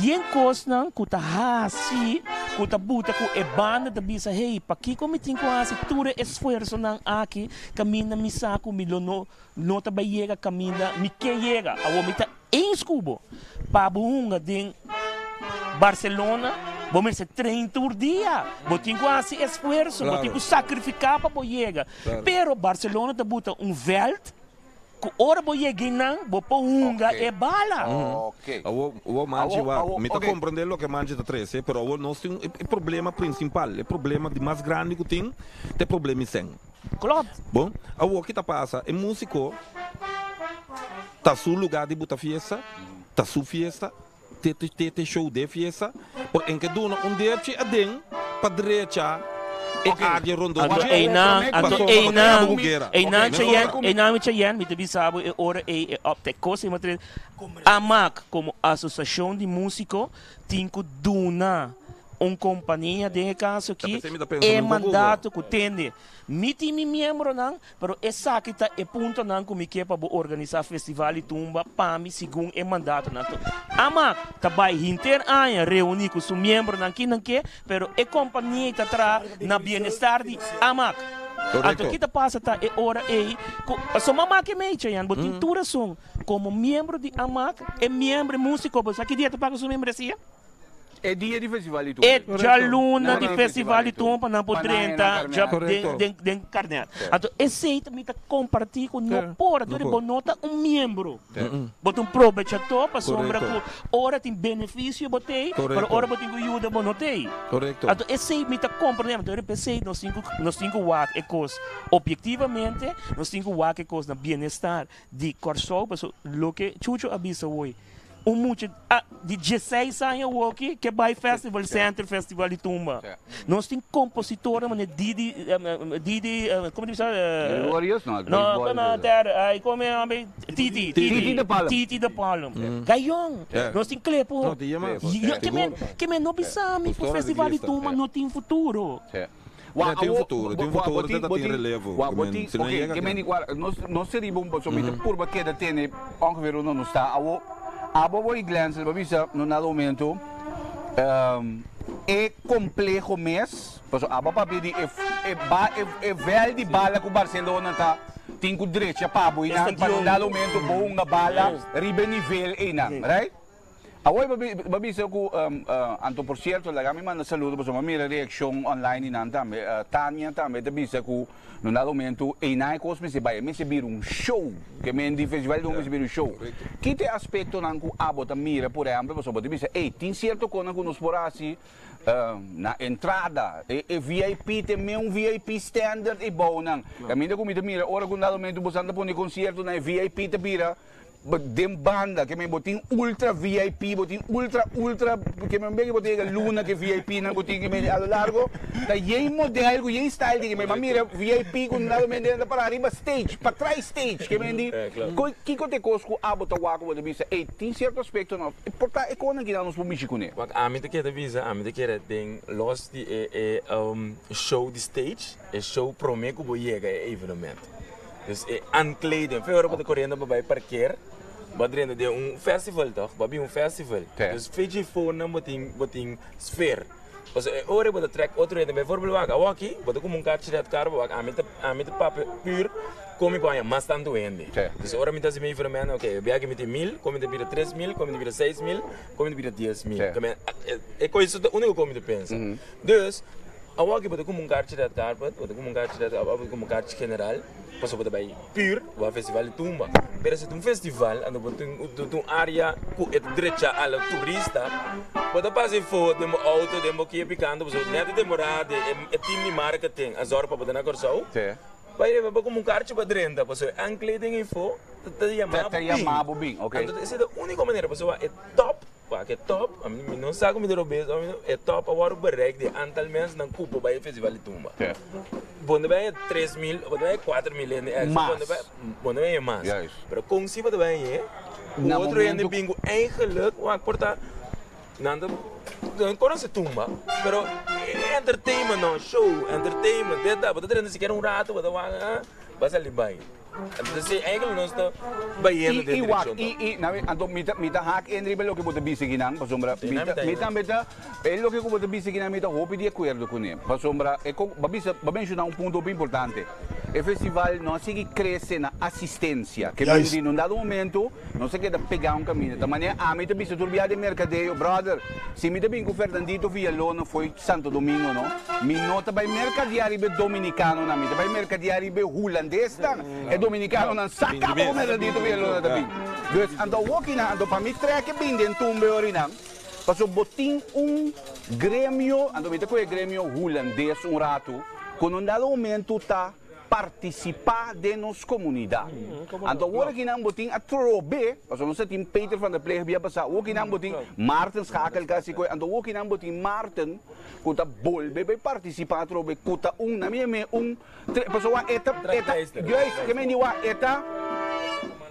yen kosnan ku ta hasi ku ta buta ku e banda ta bisa hey pakiko mi tin ku hasi tur e esfuersonan aki kaminda mi sa ku mi lo no No ta bai yega kaminda mi ke yega. Awor mi ta eens ku bo. Pa bo hunga den Barcelona, bo mester train tur dia. Bo tin ku hasi esfuerso, bo tin ku sakrifiká pa bo yega. Pero Barcelona ta buta un vèlt ku ora bo yega einan, bo por hunga e bala. Awor Manchi, wak, mi ta komprendé loke Manchi ta trese, pero awor nos tin e problema prinsipal, e problema di mas grandi ku tin, ta e problema di sèn. Klopt. Bon, awor ki ta pasa? E músiko ta su lugá di buta fiesta, ta su fiesta, te te te show den fiesta, pero en ke duna un derchi aden pa drecha e área rondó di Anto dje. einan, anto Pasobra bo ta einan, kaba ku guera. einan Mesora. Cheyenne, einan mi Cheyenne, mi ta bisa bo e ora ei e op te kos ei mester Amak komo asosiashon di músiko tin ku duna un kompania den e kaso aki e mandato ku tende mi tin mi miembronan pero esaki ta e puntonan ku mi ke pa bo organisá festival di tumba pa mi segun e mandatonan. Amak ta bai hinter aña reuní ku su miembronan kinan ke pero e kompania ta traha na bienestar di Amak. Anto ki ta pasa ta e ora ei ku pasobra mama ke mecha yan bo tin tur rason komo miembro di Amak e miembro e músiko bo sa ki dia ta paga su membresia? E dia di Festival di Tumba. E djaluna di Festival di Tumba pa nan por drenta den den karnet. Anto esei ta mi ta kompartí ku no por, anto bo no ta un miembro. Bo ta un probechadó pasobra ku ora tin benefisio bo t'ei, pero ora bo tin ku yuda bo no t'ei. Anto esei mi ta komprendé, anto p'esei nos tin ku nos tin ku wak e kos ophetivamente, nos tin ku wak e kos na bienestar di Kòrsou, pasobra loke Chucho a bisa hoy. Un mucha di dieseis aña awoki ke bai Festival Center, Festival di Tumba. Nos tin compositornan manera Didi, Didi, como ta bisa? Gregorius? No, No, como ter, ay, como e homber? Titi, Titi de Palm. Titi de Palm. Gayon, nos tin Klepo. No, tin mas. Ke men, ke men no bisa mi ku Festival di Tumba no tin futuro. Wa, tin futuro, tin futuro te ta tin relevo. Wa, bo tin, ok, ke men di kual, nos, nos ta riba un pasobra mi ta purba keda tene ongeveer unda nos ta. Awo, abo bo i Glenser bo bisa no nada momento, e kompleho mes, pasobra abo a papia di e, e ba, e, e vèl di bala ku Barcelona ta tin ku drecha pa bo einan pa no dado momento bo hunga bala riba e nivel einan, right? Awor bo bisa ku anto por sierto laga mi manda saludo pasobra mi a mira reakshon online di nan tambe Tania tambe ta bisa ku no dado momento einan e kos mester bai e mester bira un show ke men di festival di mester bira un show ki ta e aspektonan ku abo ta mira por ehempel pasobra bo ta bisa ey tin sierto konan ku nos por hasi na entrada e vip ta me un vip standard e bounan kaminda ku mi ta mira ora ku un dado momento boso ta pone konsierto nan e vip ta bira Den banda ke men bo tin ultra vip bo tin ultra ultra ke men beke bo ta yega luna ke vip nan ku tin ke men a lo largo ta yen model ku yen style tin ke men bo a mira vip ku nan men ta para riba stage patras stage ke men di kiko ta e kos ku abo ta wak ku bo ta bisa ey tin sierto aspekto no por ta e konan kinan nos por mishi kuné. Wak ami ta keda bisa ami ta kere den los di e e show di stage e show prome ku bo yega e evenement. Dus e aankleding, fe ora bo ta koriendo pa bai parkeer, bo a drenta den un festival toch? Bo a bin un festival. Dus fe dje fonan bo tin bo tin sfeer. Pasobra e ora bo ta trek otro hende, bijvoorbeeld wak awoki, bo ta kumpra un kaartje red carpet, wak ami ta ami ta papia puur kon mi por haña mas tantu hende. Dus ora mi ta hasi mi evenement, oke, e biaha mi tin mil, kon mi ta bira 3000, kon mi ta bira 6000, kon mi ta bira 10000. E kos ta uniko kon mi ta pensa. Dus, Awor bo ta kumpra un karchi red carpet, bo ta kumpra un karchi red carpet, òf bo ta kumpra un karchi general, pasobra bo ta bai pür bo festival di tumba. Pero si ta un festival, anto bo tin un área ku e ta drecha a lo turista, bo ta pasa efo den bo outo, den bo kia pikando, pasobra nèt e temporada di e team di marketing a zòrg pa bo ta na Kòrsou, bai riba bo kumpra un karchi pa drenta, pasobra e aankleding efo ta yama bo bin. Anto esei ta e úniko manera, pasobra e tòp. Wak e top, ami mi no sa ku mi ta robes, ami e top a wòrdu bereik di e antal mensnan ku por bai e festival di tumba. Bo no bai 3000, bo no bai 4000 hende extra, bo no bai, bo no bai mas. Pero kon si bo ta bai hañ'é, ku otro hende bin ku eigenlijk wak por ta nan ta nan konosé tumba, pero e entertainment no, show, entertainment, dit dat, bo ta drenta sikiera un rato bo ta wak, bo a sali bai. Entonces eigenlijk nos ta bayendo den direccion toch. I wak, anto mi ta haak in riba loke bo ta bisa kinan, pasobra mi tambe ta, e loke ku bo ta bisa kinan mi ta hopi di akuerdo kuné, pasobra e ko, bo a bisa, bo a menshoná un punto hopi importante, e festival no a sigui krese na asistensia, ke men di un dado momento nos a keda pegá un kaminda, ta manera ami ta bisa tur bia den merkadeo, brother, si mi ta bin ku Fernandito Villalona fo'i Santo Domingo no, mi no ta bai merkadeá riba e dominikanonan, mi ta bai merkadeá riba e hulandesnan, e dominikanonan sa kaba ku Fernandito Villalona ta bin. Dus anto awokinan, anto pa mi trek e bin den tumbe orinan, pasobra bo tin un gremio, anto mi ta kohe gremio hulandes un ratu, ku na un dado momento ta partisipá den nos komunidat. Anto awor aki nan bo tin atrobe, pasobra nos a tin Peter van der Pleeg bia pasá, awor aki nan bo tin Maarten Schakel kasi koe, anto awor aki nan bo tin Maarten ku ta bolbe bai partisipá atrobe, ku ta un, na mi e me un, pasobra e ta, e ta, juist, ke men di wak, e ta,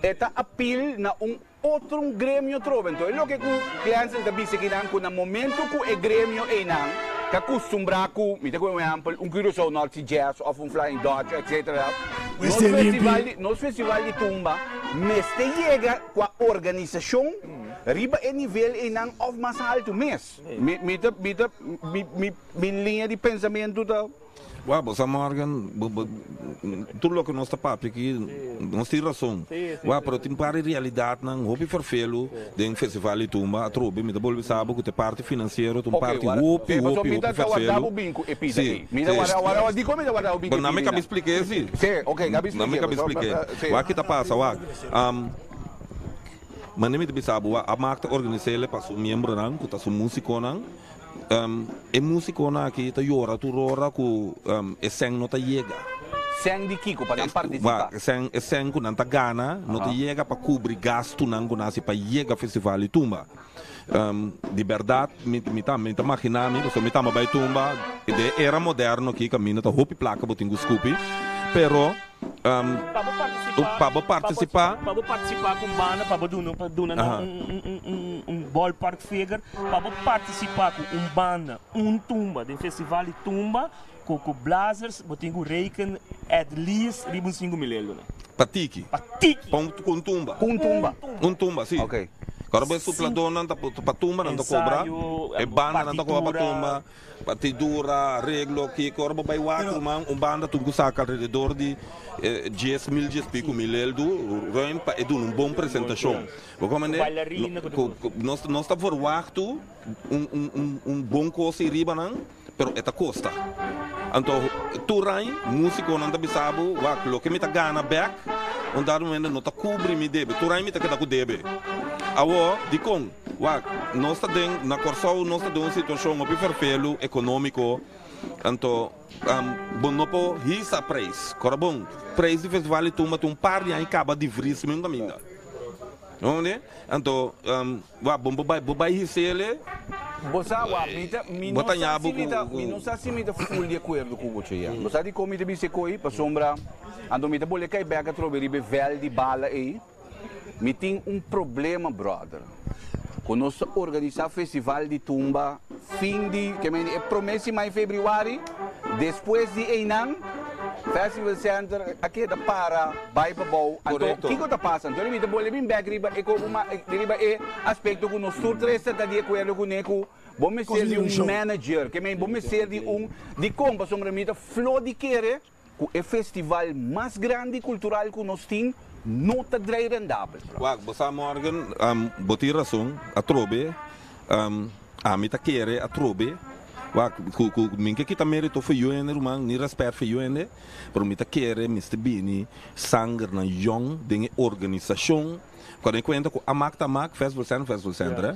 e ta apil na un otro un gremio trobe. Enton e loke ku Glenson ta bisa kinan ku na momento ku e gremio einan ta kustumbrá ku, mi ta kohe un ehèmpel, un Curaçao North Sea Jazz òf un Flying Dutch etcetera, nos festival di nos festival di tumba mester yega ku a organisashon riba e nivel einan òf mas haltu mes. Mi mi ta mi ta mi mi mi liña di pensamentu ta. Wak, bo sa Morgan, bo, bo, tur loke nos ta papia aki, nos tin rason. Wak, pero tin par di realidatnan hopi ferfelu den Festival di Tumba. Atrobe mi ta bolbe sa bo ku ta e parti finansiero ta un parti hopi, hopi, hopi ferfelu. Si, si. Pero nan mi kabi splik'é si. Nan mi kabi splik'é. Wak ki ta pasa, wak. Mane mi ta bisa bo, wak, Amak ta organis'é pa su miembronan, ku ta su musikonan. E musikonan aki ta yora tur ora ku e sèn no ta yega. Sèn di kiko? Pa nan partisipá? Sèn, e sèn ku nan ta gana no ta yega pa kubri gastunan ku nan hasi pa yega Festival di Tumba. Di bèrdat mi mi ta mi ta maginá mi pasobra mi tamba bai tumba den e era moderno aki kaminda ta hopi plaka bo tin ku skupi pero Pa bo partisipá, pa bo partisipá. Pa bo partisipá ku un banda, pa bo duna, pa duna nan un, un, un, un ballpark figure, pa bo partisipá ku un banda, un tumba den festival di tumba ku ku blazers, bo tin ku reken at least riba un 5000 euro. Pa tiki. Pa tiki. Pa un, ku un tumba. Ku un tumba. Un tumba, si. Ok. Ora bo e supladónan ta pa tumba nan ta kobra, e bandanan ta kobra pa tumba. Partidura, areglo, kiko, ora bo bai wak ruman, un banda tin ku saka alrededor di 10.000, dies piku mil eldu ruim pa e duna un bon presentashon. Bo komprende? Nos nos ta verwachtu un un un bon kos ei riba nan, pero e ta kosta. Anto tur aña musikonan ta bisa bo, wak, loke mi ta gana bèk un dado momento no ta kubri mi debe. Tur aña mi ta keda ku debe. Awor, dikon? Wak, nos ta den, na Kòrsou nos ta den un situashon hopi ferfelu ekonómiko, anto bo no por hisa preis. Kòrda bon, preis di Festival di Tumba ta un par di aña kaba di vris mi un kaminda. Bo mende? Anto, wak, bo bai, bo bai his'ele. Bo sa, wak, mi ta, mi no sa si mi ta, mi no sa si mi ta ful di akuerdo ku bo, Cheya. Bo sa dikon mi ta bisa e koi? Pasobra, anto mi ta bole kai bèk atrobe riba e vèl di bala ei. Mi tin un problema brother. Ku nos ta organisa festival di tumba fin di ke men e prome siman di februari, despues di einan Festival Center a keda para bai pa bou. Anto kiko ta pasa? Anto mi ta bolbe bin bek riba e kobo riba e aspekto ku nos tur tres ta ta di akuerdo kuné ku bo mester di un manager, ke men bo mester di un dikon pasobra mi ta flo di kere. Ku e festival mas grandi kultural ku nos tin no ta drei rendabel. Wak, bo sa Morgan, bo tin rason, atrobe, ami ta kere atrobe, wak, ku ku mi ke kita merito for yu hende ruman, ni rèspèt for yu hende, pero mi ta kere mester bini sangernan yòn den e organisashon. Kòrda e kuenta ku Amak ta Amak, Festival Center Festival Center, eh.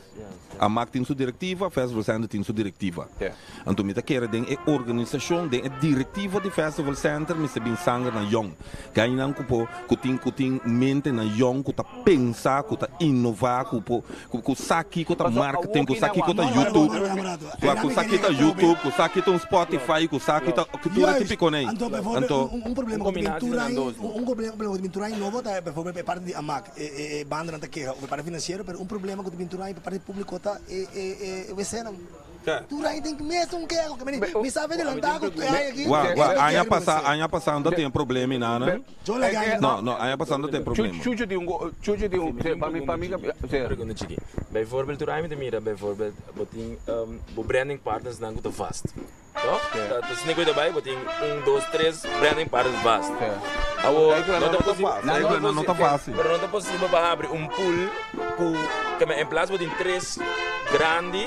Amak tin su direktiva, Festival Center tin su direktiva. Anto mi ta kere den e organisashon, den e direktiva di Festival Center mester bin sanger nan yòn. Gainan ku por, ku tin, ku tin mente nan yòn, ku ta pensa, ku ta inová, ku por, ku, ku sa kiko ta marketing, ku sa kiko ta YouTube, ku sa kiko ta YouTube, ku sa kiko ta un Spotify, ku sa kiko ta, ku tur e tipikonan ei. Anto, bijvoorbeeld, un, un problema ku ta bin tur aña, un, un problema ku ta bin tur aña nobo ta bijvoorbeeld e parti di Amak, e, e, e bandanan ta keha over e parti finansiero, pero un problema ku ta bin tur aña pa parti públiko ta e, e, e wc-nan. Tur aña tin mes un keho, ke meni, mi sa adelantá ku e aña aki. Wak, wak, aña pasá, aña pasá no ta tin problema i nada. No, no, aña pasá no ta tin problema. Chucho tin un, Chucho tin un, pa mi, pa mi, Pregunta chiki. Bijvoorbeeld tur aña mi ta mira bijvoorbeeld bo tin bo branding partners nan ku ta vast. Toch? Ta asina ku ta bai, bo tin un, dos, tres branding partners vast. Awor, no ta posibel, no ta fácil. Pero no ta posibel pa habri un pool ku, ke men en plaats bo tin tres grandi,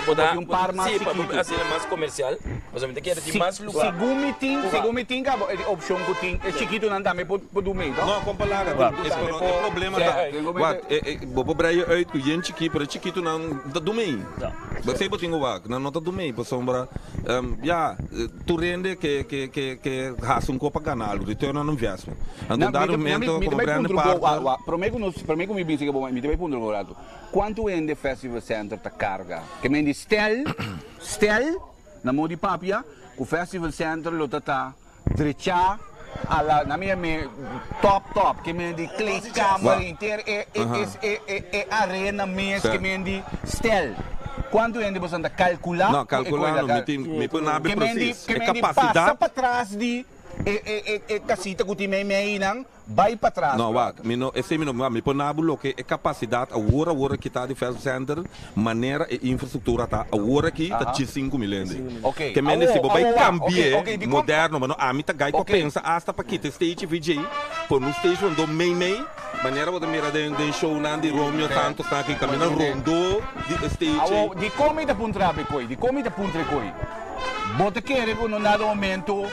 bo ta, un par mas sí, pa chikitu. hasiel mas komersial, pasobra mi ta kere tin mas lugar. Segun mi tin, segun mi tin kaba e opshon ku tin e chikitunan tambe por por du mee, toch? No, kon palabra, tin, e pero e problema ta, wak, e, e, bo por brei uit ku yen chikí, pero e chikitunan ta du mee. Bo tin ku wak, nan no ta du mee, pasobra, ya, tur hende ke ke ke ke hasi un kopa gana algu, return on investment. Anto un dado momento Mi ta komo bai brand puntra un partner. Wak, prome ku nos, prome ku mi bisa ke bo, mi ta bai puntra un ratu. Kuantu hende Festival Center ta karga? Ke men di stel, stel, na modo di papia, ku Festival Center lo ta ta drechá a la, na mi me top top, ke men di kleedkamer henter e e e e e arena mes, ke men di stel. Kuantu hende boso ta kalkulá? No, kalkulá no, mi tin, mi por nabi Ke men di, presis. ke E men di pasa kapasidat. patras di. e e e e casita cu tin meimei nan bay patras, No, brother. wak, mi no, esei mi no, wak, mi por nabu loke e kapasidat awor awor aki ta di Festival Center, manera e infrastruktura ta awor aki ta 15 mil hende. Ok, Ke mende si awor, bo bai awor wak, ok, kambi'é ok, dikon, moderno, ma no, ami ta gai ku a ok. pensa asta pa kita e stage VJ, pone un stage rondó mei mei, manera bo ta mira den den shownan di Romeo Santos nan aki kaminda rondó di e stage ei. Awor, dikon mi ta puntra bo e koi? Dikon mi ta puntra e koi? Bo ta kere ku no dado momento,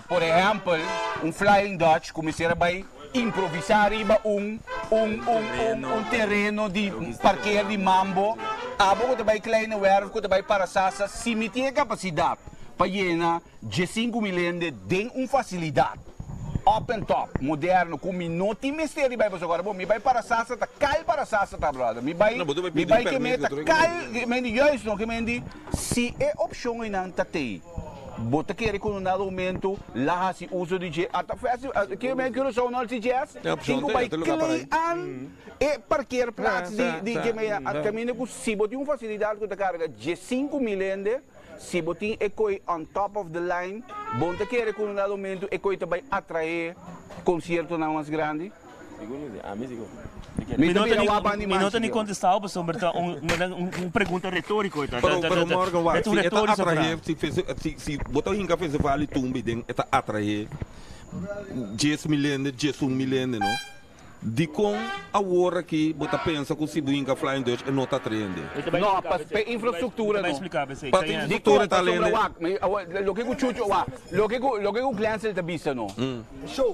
por ehèmpel, un Flying Dutch ku mester a bai improvisá riba un un un un un tereno di parkeer di mambo, abo ku ta bai Kleine Werf, ku ta bai Parasasa, si mi tin e kapasidat pa yena 15.000 hende den un fasilidat up and top, moderno, ku mi no tin mester di bai pasobra ora bo mi bai Parasasa ta kal Parasasa ta brother, mi bai No, bo ta bai mi pidi un bai keme permit ta ku tur e kal, men di juist no, ke men di Si e opshon einan ta tei, bo ta kere ku un dado momento la hasi uso di dje? Ata festival, ke men Curaçao North Sea Jazz E opshon tin ku tei, bai ata lugar para klei ei. an e parkeerplaats di di Sa, ke men sa. kaminda ku si bo tin un fasilidat ku ta karga 15.000 hende, si bo tin e koi on top of the line, bo no ta kere ku un dado momento e koi ta bai atraé konsiertonan mas grandi? Mi no ta ni, mi no ta ni contestao pasobra ta un, un pregunta retorico ta. Pero, pero Morgan, wak, Ta un si e ta retorico atrahe, vraag. si festi, si, si bo ta hinka festival di tumba den, e ta atrahe 10.000 hende, 11.000 hende, no? Dikon awor aki bo ta pensa ku si bo hinka Flying Dutch e no ta atrahe hende? Mi ta bai No, explica pa, p'esei. pa infrastructura Mi ta bai no. explica p'esei. Pa Chayenne. infrastructura Dikon, ta pasobra hende. wak, mi, awor, loke ku Chucho, wak, loke ku, loke ku Glenzel ta bisa no.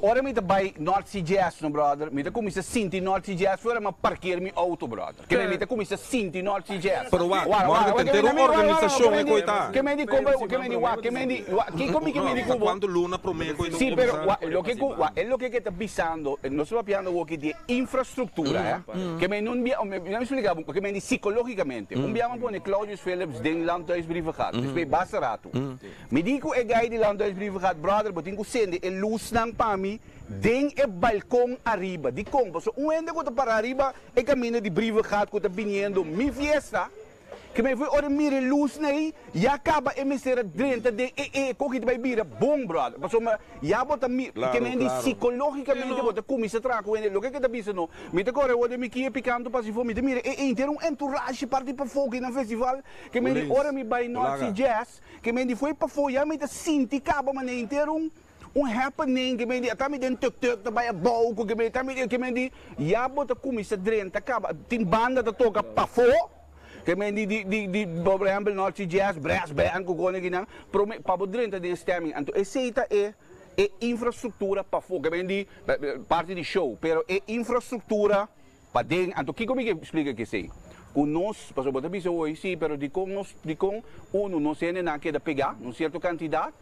Ora mi ta bai North Sea Jazz no brother, mi ta cuminsa sinti North Sea Jazz fuera mi a parkeer mi auto brother. Ke mi ta cuminsa sinti North Sea Jazz. Pero wak, morgen ta entero un organisacion e koe ta. Ke mi di kompa, ke mi di wak, ke mi di wak, kiko mi ke mi di No, ku bo? cuanto luna prome koe ta Si, pero cuminsa? wak, loke ku, wak, e loke ke ta bisando, nos ta papiando awoki di e infrastructura, eh. Ke mi no bia, mi a splica bo, ke mi di psicologicamente. Un bia mi a pone Claudius Philips den Landhuisbrievengat, despues basta rato. Mi di ku e guy di Landhuisbrieven gaat, Brother, bo tin ku sende e lusnan pa mi den e balkon ariba. Dikon? Pasobra un hende ku ta para ariba e kaminda di Brievengat ku ta biniendo mi fiesta, ke mi fu ora e mira e lusnan ei, ya kaba e mester a drenta den e eko ki ta bai bira bon, brother. Pasobra ya bo ta mi, ke men di sikológikamente bo ta kuminsá traha ku hende. Loke ke ta bisa no, mi ta kore awor den mi kia pikantu pasifó, mi ta mira e henter un entourage parti pafó ki nan festival, ke men di ora mi bai North Sea Jazz, Ke men di foi pafó ya mi ta sinti kaba manera henter un un happening ke men di ata mi den tuk tuk ta bai abou ku ke men ta mi ke men di ya bo ta kuminsá drenta kaba tin banda ta toka pafó ke men di di di di por ehèmpel North Sea Jazz brass band ku kos kinan prome pa bo drenta den e stemming anto esei ta e e infrastruktura pafó ke men di parti di show pero e infrastruktura Paden, anto kiko mi ke splika ke esei? Ku nos, pasobra bo ta bisa hoy, si, pero dikon nos, dikon unu nos hendenan a keda pegá na un sierto kantidat?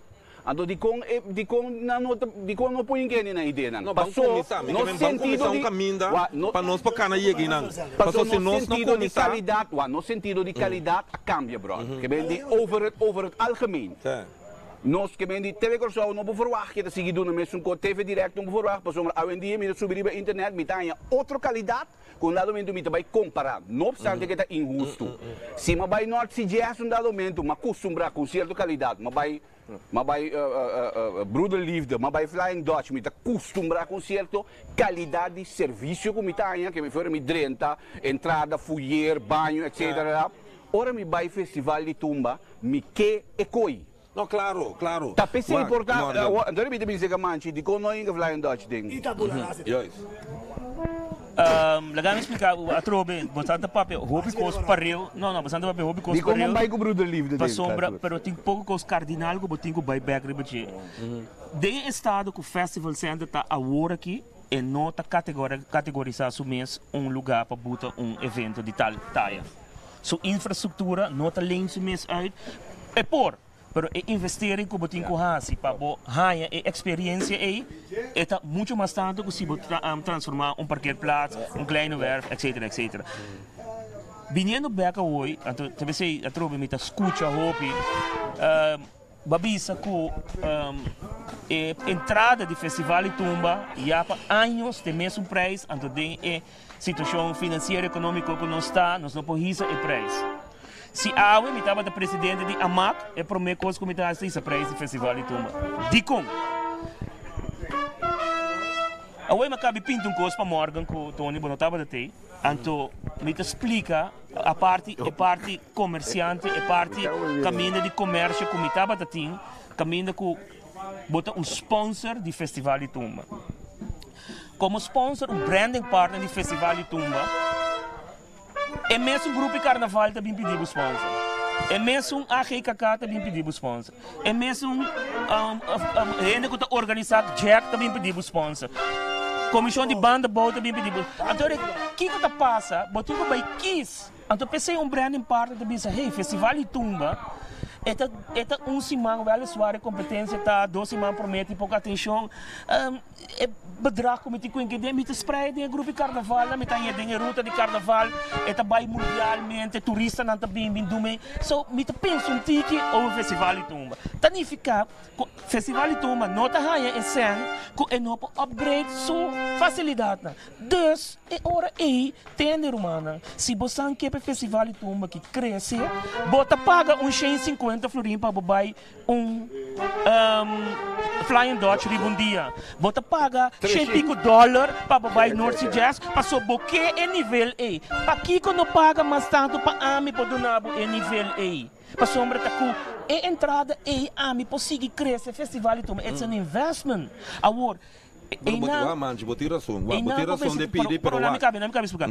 Anto dikon e, dikon nan no ta, dikon no por hinka hende nan ideanan? No, ban Paso kuminsá, mi ke nos men ban sentido kuminsá un di, kaminda wak, no, pa nos por kana yega einan. paso Paso si nos nos no sentido di kuminsá. kalidat, wak, nos sentido di kalidat a kambia, bròder. Ke men di over het, over het algemeen. Nos ke men di TV Kòrsou no por verwagt ke ta sigui duna mesun kos, TV Direct no por verwagt pasobra awendia mi ta subi riba internet mi ta haña otro kalidat ku un dado momento mi ta bai kompará, no opstante ke ta inhustu. Si mi a bai North Sea Jazz un dado momento mi a kustumbrá ku un sierto kalidat, mi a bai mi a bai Broederliefde, mi a bai Flying Dutch mi ta kustumbrá ku un sierto kalidat di servisio ku mi ta haña ke mi fuera mi drenta, entrada, fuyer, baño etcetera. Ora mi bai festival di tumba mi ke e koi. No, claro, claro. Ta p'esei Wak, por ta, Morgan. awor, anto mi ta bisa ke manchi, dikon no hinka Flying Dutch den? I ta bula nasi. Juist. Laga mi splika bo atrobe, bo ta papia hopi kos pareu, no no, bo ta papia hopi kos Dikon pareu. bo bai ku Broederliefde den? Pasobra, pero tin poko kos kardinal ku bo tin ku bai bek riba dje. Den e estado ku Festival Center ta awor aki, E no ta categorisá su mes un lugá pa buta un evento di tal taya. Su infrastructura no ta leen su mes uit. E por, pero e investering cu bo tin cu haci pa bo haña e experiencia ey, e ta mucho mas tanto cu si bo transforma un parkeerplaats, un kleine werf, etcetera, etcetera. Biniendo bek awoy, anto ta besey atrobe mi ta scucha hopi, Bo a bisa ku e entrada di Festival di Tumba ya pa años ta e mesun prijs, anto den e situashon finansiero ekonómiko ku nos ta, nos no por hisa e prijs. Si awe mi tabata presidente di AMAC, e promé kos ku mi ta hasi ta hisa prijs di Festival di Tumba. Dikon? Awor mi a kabi pinta un kos pa Morgan ku Tony, bo no tabata tei. Anto mi ta splika a parti e parti komersiante, e parti kaminda di komersio ku mi tabata tin, kaminda ku bo ta un sponsor di Festival di Tumba. Komo sponsor, un branding partner di Festival di Tumba, e mesun grupo di karnaval ta bin pidi bo sponsor. E mesun AGKK ta bin pidi bo sponsor. E mesun hende ku ta organisá Jack ta bin pidi bo sponsor. Komishon di Banda Bou ta bin pidi bo. Anto kiko ta pasa? Bo tin ku bai kis. Anto p'esei un branding partner ta bisa, hey, Festival di Tumba e ta e ta un siman weliswaar e kompetensia ta dos siman promé tin poko atenshon. E bedrag ku mi tin ku inkede mi ta sprei den e grupo di karnaval, mi ta haña den e ruta di karnaval, e ta bai mundialmente, turistanan ta bin bin duna. So mi ta pensa un tiki over Festival di Tumba. Ta nifiká ku Festival di Tumba no ta haña e sèn ku e no por upgrade su fasilidatnan. Dus e ora ei tende rumannan, si bo san ke pa e Festival di Tumba ki krese, bo ta paga un shen sinkuenta florin pa bo bai un Flying Dutch riba un dia. Bo ta paga shen pico dollar pa bo bai North Sea Jazz paso bo ke e nivel ei. Pakiko no paga mas tantu pa ami por duna bo e nivel ei? Pasobra ta ku e entrada ei ami por sigui krese festival di tumba. It's an investment. Awor, Pero bo, einan, wak manchi, bo tin rason. Wak, bo einan tin bo rason mester, de pidi, pero, pero pero lami wak. kabe, lami kabe splika.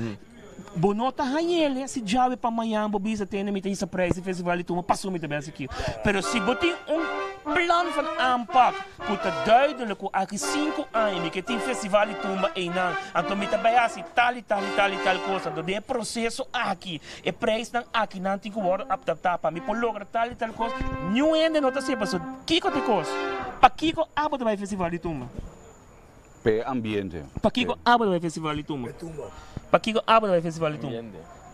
Bo no ta hañ'el si djawe pa mañan bo bisa tende mi ta hisa prijs di festival di tumba paso mi ta bes aki. Pero si bo tin un plan van aanpak ku ta duidelijk ku aki sinku aña mi ke tin festival di tumba einan anto mi ta bai hasi tal i tal i tal i tal kos anto den e proseso aki e prijsnan aki nan tin ku wòrdu adaptá pa mi por logra tal i tal kos niun hende no ta siña paso kiko ta e kos? Pakiko abo ta bai festival di tumba? P'e ambiente. Pakiko abo ta bai festival di tumba? Pakiko abo ta bai festival di tumba?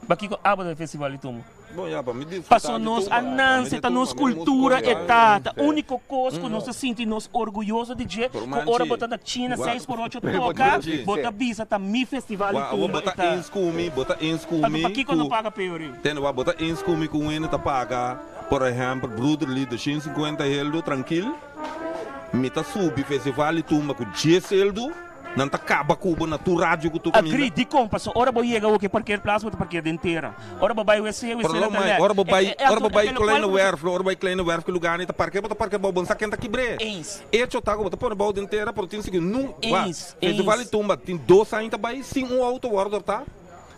Pakiko abo ta bai festival di tumba? Bon ya, pa mi disfruta Paso di nos tumba. a Pa mi nanse, di ta nos tumba, mi músico kultura e ya. ta. Ta úniko kos ku nos ta sinti nos orguyoso di dje, Pero ku ora manchi, bo ta na China wak, seis por ocho pero toka, manchi, bo ta bisa ta mi festival di wak, awor tumba bo e ta ta. eens ku mi, bo ta eens ku Anto mi pakiko no ku, paga peori? tende wak, bo ta eens ku mi ku un hende ta paga, por ehèmpel, Broederlied de 150 heldu trankil, Mi ta subi festival di tumba ku djes eldu, nan ta kaba ku bo na tur radio ku tur kaminda. Agree, dikon? Pasobra ora bo yega oke parkeerplaats bo ta parkeer den tera. Ora bo bai wc, wc Pero ta lo mai, lek. ora bo bai, ora bo bai Kleine Werf, ora bo bai Kleine Werf ki lugar ni ta parkeer, bo ta parkeer bou, bo no sa ken ta kibr'é. Eens. Echo ta ku bo ta pone bou den tera, pero tin sigur nun, wak, Eens, festival di eens. tumba tin dos aña ta bai sin un auto wòrdu hortá.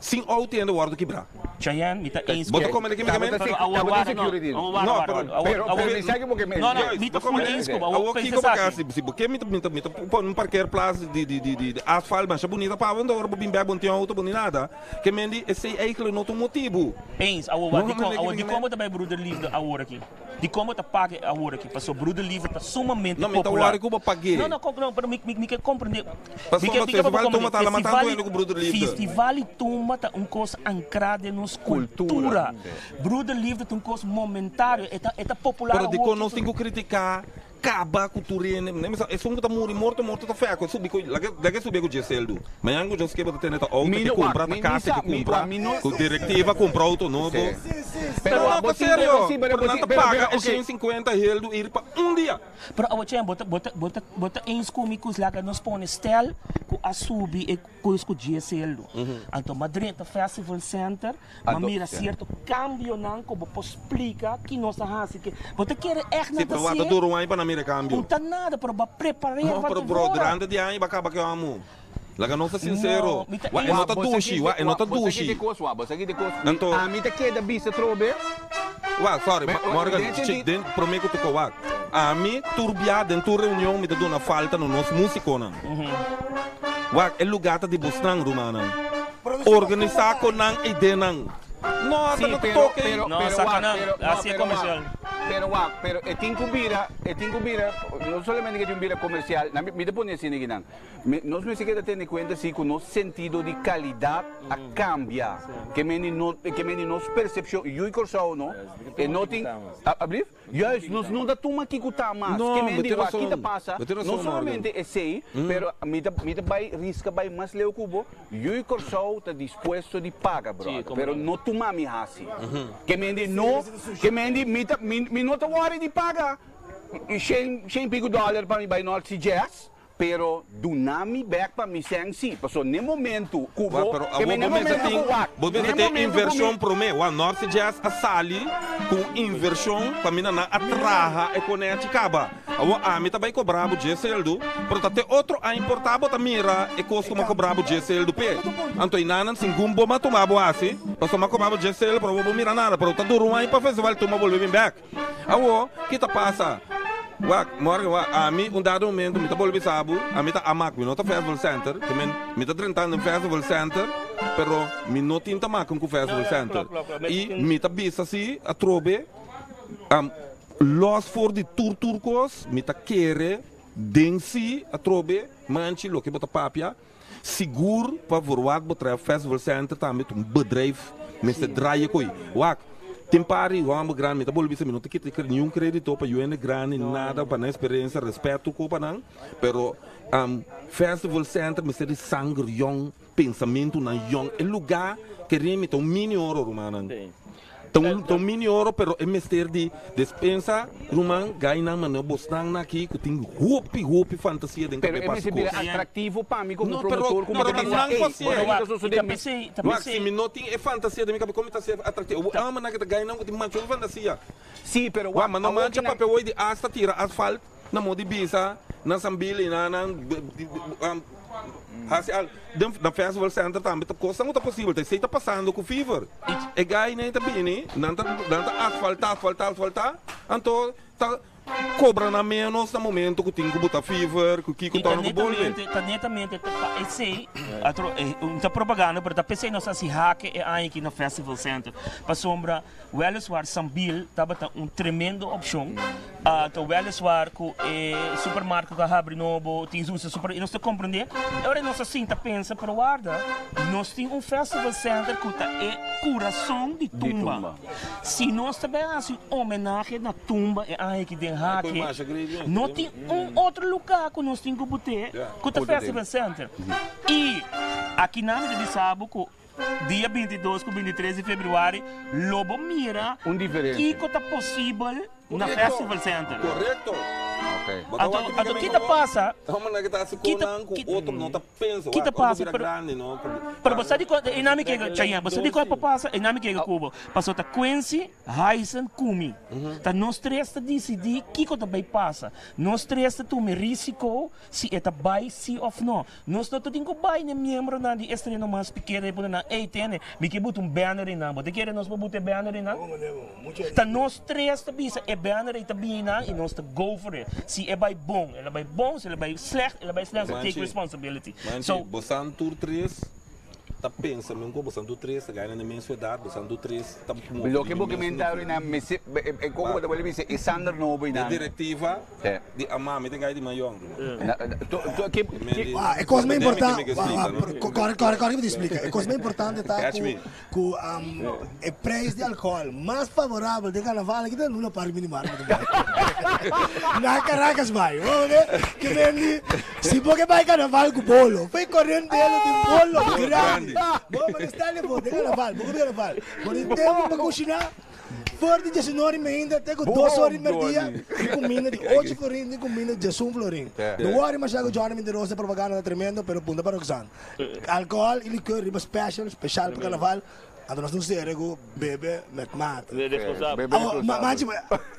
Sin auto hende wordo kibrá. Cheyenne, mi ta eens Bo ta ku. come de kimi Pero awor Tabata wara no, security. awor wara No, wara pero wara. Awor Pero awor pero mi sa ki bo ke No no, Juist, mi bo ta full come eens ku bo. Awor Awor kiko pensa bo esaki. kasi si bo ke mi ta mi ta mi ta pone un parkeerplaats di di di di asfalt masha bunita pa unda ora bo bin bek bo no tin auto bo ni nada ke men di esei eigenlijk no ta un motibu. Eens, awor wak No dikon me awor kimi dikon bo ta bai Broederliefde awor aki? Dikon bo ta paga e awor aki? Pasobra Broederliefde ta sumamente No, mi ta popular. wòri ku bo pag'é. No, no, no, pero mi, mi, mi ke komprendé. Mi ke, Pasobra mi ke pa bo festival komprendé. tumba ta la Festival tantu hende ku Broederliefde. Festival di tumba ta un kos ankrá den nos Kultura. kultura. Broederliefde ta un kos momentario, e ta, e ta popular Pero awor dikon nos ki. tin ku kritiká Kaba ku tur hende, mi sa esun ku ta muri morto morto ta fea ku e subi ku laga laga e subi ku djeseldu. Mañan ku Joske bo ta tende ta outo Mi ke no wak, kumpra ta mi mi kasa sa ke mi kumpra wak mi no ku direktiva kumpra outo nobo. Sí. Pero No wak no bo ta tin pero serio sí pero pero bo nan tin ta pero paga pero e ok. 150 heldu ir pa un dia. Pero awo Chen bo ta bo ta bo ta bo ta eens ku mi ku laga nos pone stel ku a subi e Kos ku dje seldo. Anto m'a drenta Festival Center, m'a mira sierto kambionan ku bo por splika ki nos a hasi ke. Bo ta kere ègt Si, nan ta pero wak ta hasié? dura un aña pa nan mira e kambio. Un ta nada, pero bo a prepar'é No, van pero bro, tevora. durante di aña bo a kaba ku e amo. Laga nos ta No, sinsero. mi ta Wak e no eens. ta dushi, wak e no ta Bo sa ki dushi. di kos, wak, bo sa ki di kos. Anto. Ami ta keda bisa trobe. Wak, sorry, Me- Morgan, den chick, senti- den promé ku toko wak. Ami tur bia den tur reunion mi ta duna falta na nos músikonan. Wak, e lugá ta di bosnan, rumannan. Organisá ku nan idenan. No, ata Sí, no ta pero, toke. pero, No, pero saca wak, nan. pero, no, Así es pero wak, comercial. pero wak, pero e tin ku bira, e tin ku bira, no solamente ke tin bira komersial, nan mi ta pone asina aki nan. Mi, nos mester keda tene kuenta si ku nos sentido di kalidat a kambia. Ke meni no, ke meni nos persepshon, yu i Kòrsou no, e no tin, ablief? Juist, nos no ta tuma kiko ta mas. No, Ke men bo di tin wak, ki ta rason. pasa? Bo tin No rason, Morgan. solamente esei, pero mi ta mi ta bai riska bai mas leu ku bo, Yui Kòrsou ta dispuesto di paga, brother, komo pero no. no tuma mi hasi. Ke men di no, ke men di mi ta mi mi no ta wòri di paga shen shen i piku dòler pa mi bai North Sea Jazz. Pero duna mi bek pa mi sèn si, paso n'e momentu ku Wak, bo, pero ke awor mi bo n'e mester momentu tin, ku wak, bo n'e mester tin momentu ku mi. invershon promé. Wak, North Sea Jazz a sali ku un invershon pa mi na nan a traha e konechi kaba. Awor ami ta bai kobra bo dje seldu, pero ta te otro aña por ta bo ta mira e kos ku mi a kobra bo dje seldu p'e. Anto i nanan singun bo a tuma bo hasi, pasobra mi a kobra bo dje seldu pero awor bo mira nada, pero ta dura un aña pa festival tuma bolbe bin bèk. Awor, ki ta pasa? Wak, Morgan, wak, ami un dado momento mi ta bolbe bisa bo, ami ta amak, mi no ta Festival Center, te men mi ta drentando den Festival Center, pero mi no tin ta maken ku Festival Center. I mi ta bisa si atrobe, los for di tur tur kos, mi ta kere den si atrobe manchi loke bo ta papia, Sigur pa voor wat betreft Festival Center tambe ta un bedrijf mester draai koe. Wak, tin par di homber grandi, mi ta bolbe bisa mi no ta kita niun credito pa yuende grandi nada pa nan experiencia, respeto ku pa nan, pero Festival Center mester di sanger yong, pensamentonan yong, e lugar kere mi ta un mini oro rumannan. Ta un ta un mini oro pero e mester di despensa ruman gainan manera bosnan na aki ku tin hopi hopi fantasia den Pero kabe e pa hasi mester bira kos. atractivo pa mi como No, pero promotor ku mi pero ta ta bisa nan ey, fasié. bo ta sosode Ta mi. pesey, ta Wak, si pesey. mi no tin e fantasia den mi kabe kon mi ta ser atractivo? Bo ama nan ke ta gainan ku tin mancha hopi fantasia. Sí, pero Wak, wak, ma no awor mancha ki nan. papia hoy di asta tira asfalt na modi bisa na Sambili na nan hasi al den na Festival Center tambe ta kosnan ku ta posibel ta esei ta pasando ku Fever e gainan ta bini nan ta nan ta asfalta asfalta asfalta anto ta kobra nan menos na momento ku tin ku buta Fever ku kiko I ta torna ku bolbe. netamente ta netamente ta pa esei atro un ta propaganda pero ta p'esei nos a hasi hake e aña aki na Festival Center pasobra Weliswaar Sambil tabata un tremendo opcion. Ta weliswaar cu e supermarket cu a habri nobo tin su super y nos ta comprende. E ora nos a sinta pensa pero warda nos tin un festival center cu ta e curason di Tumba. Si nos ta bay haci un homenahe na Tumba e aña aki den Hake no tin un otro lugar cu nos tin cu bute cu ta festival center. Y aki nan mi ta bisa bo cu. Dia 22 ku 23 di februari lo bo mira Un diferensia. kiko ta posibel na Festival Center. Korekto. Ok. Bo ta Anto, wak anto mi ki ta kaba? pasa? Homer na kita hasi Ki ta- konan ku ki- otro no ta pensa. ki ta Wak, ora bo pasa? bira Pero- grandi no. Pero bo sa di kon, e nami kega, Chayanne, bo sa di kon pa pasa? E nami kega ku bo. Pasobra ta Quincy, Hyson, ku mi. Ta nos tres ta disidí kiko ta bai pasa. Nos tres ta tuma e risiko si e ta bai si òf no. Nos no ta tin ku bai n'e miembronan di estreno mas pikeda i pone nan, Ey, tene, mi ke buta un banner einan. Bo ta kere nos por buta e banner einan? Ta nos tres ta bisa e banner ei ta bini einan i nos ta go for it. Si e bai bon, el a bai bon, si el a bai slecht, el a bai slecht, so take responsibility. Manchi, So. bosan tur tres ta pensa men ku bosan tur tres ta gana na mes edat, bosan tur tres ta move Loke di bo mes ke menta nivel. na mester, e koko bo ta wòrdu bisa e sanger nobo E einan. direktiva di a mami ta gai di mayon. Ah, e kos mas importante, kòrre kòrre kòrre mi ta splika. E kos mas importante ta ku ku e prijs di alkohòl mas favorabel den karnaval aki ta Luna Park Mini Mart. Na Caracas bai. Bo ke ke mendi si bo ke bai karnaval ku bolo, fei korrente elo tin bolo grandi. Bo manda Stanley bo den karnaval, bo ke bai karnaval. Bo tin tempu pa kushiná. For di diesunor i meinda te ku dos or di merdia tin kuminda di ocho florin tin kuminda di diesun florin. No wòri masha ku Johnny Mentiroso e propaganda ta tremendo pero punta pa Roxanne. Alkohòl i likor riba special, speshal pa karnaval, anto nos no sere ku bebe met mate. Awor, manchi,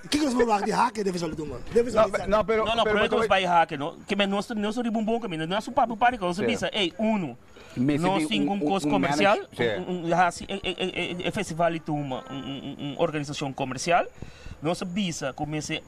kiko nos por wak di hake den Festival di Tumba? Den Festival di No, pero, No, no, pero prome ku nos bai hake no, ke men nos ta riba un bon kaminda, nos a papia un par di kos, nos a bisa, ey, uno, Mester Nos tin tin un un kos un komersial, manage, sí. un hasi e e e festival di tuma un un un organisashon komersial. Nos a bisa ku mester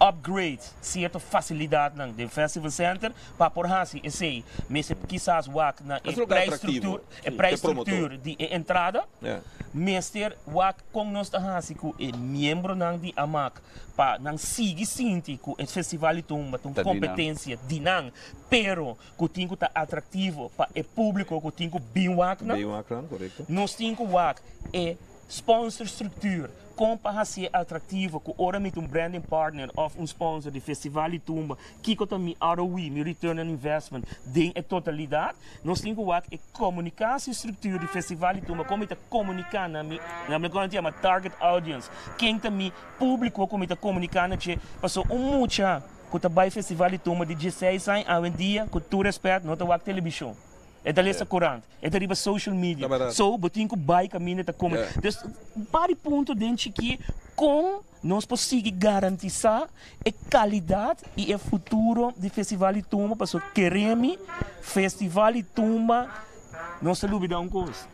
upgrade sierto fasilidatnan den Festival Center pa por hasi esei. Mester kisas wak na e Hasi lugar atractivo prijsstructuur, e p'e promotor. prijsstructuur di e entrada. Ja. Mester wak kon nos ta hasi ku e miembronan di Amak pa nan sigui sinti ku e festival di tumba ta un Ta di nan. kompetensia di nan, pero ku tin ku ta atraktivo pa e públiko ku tin ku bin wak nan. Bin wak nan, korekto. Nos tin ku wak e sponsor structuur, kon pa hasié atraktivo ku ora mi ta un branding partner òf un sponsor di Festival di Tumba, kiko ta mi ROI, mi return on investment, den e totalidat. Nos tin ku wak e komunikasio structuur di Festival di Tumba, kon mi ta komuniká na mi, na mi kònti yama target audience, ken ta mi públiko ku mi ta komuniká na dje, pasobra un mucha. ku ta bai Festival di Tumba di dieseis aña awendia, ku tur rèspèt, no ta wak telebishon. E ta lesa korant, e ta riba social media. So, bo tin ku bai kaminda e ta kome. Dus, un par di punto den chikí kon nos por sigui garantisá e kalidat i e futuro di Festival di Tumba, pasobra kere mi, Festival di Tumba, nos ta lubidá un kos,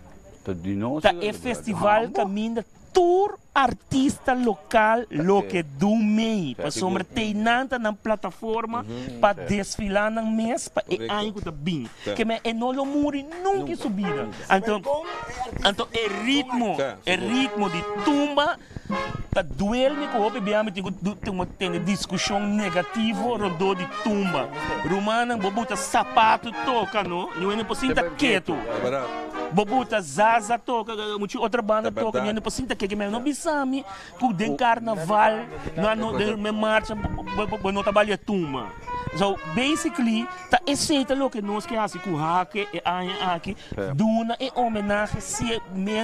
ta e festival kaminda tur artista lokal loke dun mei, pasobra teinan ta nan plataforma pa desfilá nan mes pa e aña ku ta bin. Ke men e no lo muri nunka en su bida. Anto, anto e ritmo, e ritmo di tumba ta duel mi ku hopi bia mi tin ku tene diskushon negativo rondó di tumba. Rumannan, bo buta sapatu toka no, niun hende por sinta ketu. Bo buta Zaza toka, muchu otro banda toka, mi no por sinta keke, mi no bisa mi ku den karnaval nan no den me marcha bo no ta balia tumba. So basically ta esei ta loke nos ke hasi ku Hake e aña aki, duna e homenahe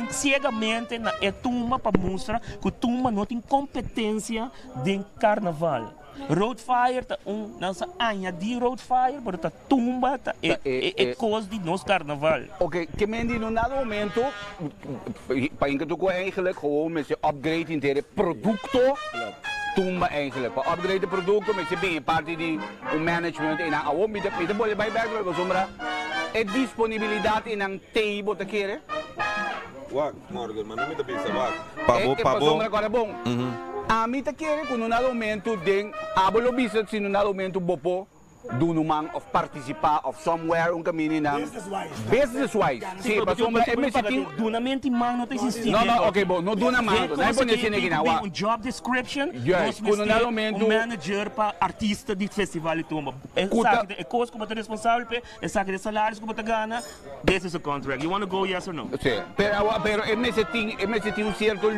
ciegamente na e tumba pa mustra ku tumba no tin kompetensia den karnaval. Road fire ta un, nan sa añadi road fire, pero ta tumba ta e e kos di nos karnaval. Ok, ke men di in un dado momento, pa inke tu ku eigenlijk gewoon mester upgrade henter e produkto tumba eigenlijk. Pa upgrade e produkto mester bin e parti di un management einan. Awor mi ta mi ta bolbe bai bek pasobra e disponibilidat einan tei bo ta kere. Wak, Morgan, ma no mi ta bisa wak. Pa bo, E pa bo. pasobra kòrda bon. Ami ta kere ku no na momento den abo lo bisa si no na momento bo por duna un man òf partisipá òf somewhere un kaminda nan. Business wise. Business wise, si, pasobra e mester tin. Dunamento di man no ta existí. No, no, oké, bo no duna man. Den Nan e kos pone aki asina tin aki ku nan, bin wak. un job description, Juist, nos ku no na mester momento. un manager pa artista di festival di tumba. Ku ta. Esaki ta e kos ku bo ta responsabel p'e, esaki ta e salaris ku bo ta gana. This is a contract. You wanna go yes or no? Sí, pero awa, pero e mester tin, e mester tin un cierto,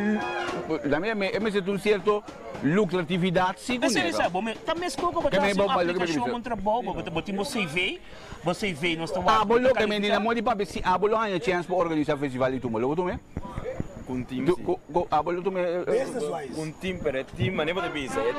la mira me, e mester tin un cierto lucratividad sí Esei kuné, sa, no? bo me, ta meskos ku bo Ke ta me hasi bo un pa loke mi ta aplikashon bisa. pa un trabou, bo bo tin bo CV, bo CV nos ta wak Abo bo ta loke me di na kalifiká. modi papia, si abo lo haña chèns pa organisá festival di tumba, lo bo tuma e? Ku un team Du, si. ku, ku, abo lo tuma e? Business wise. Ku un team, pero e team, manera bo ta bisa, e,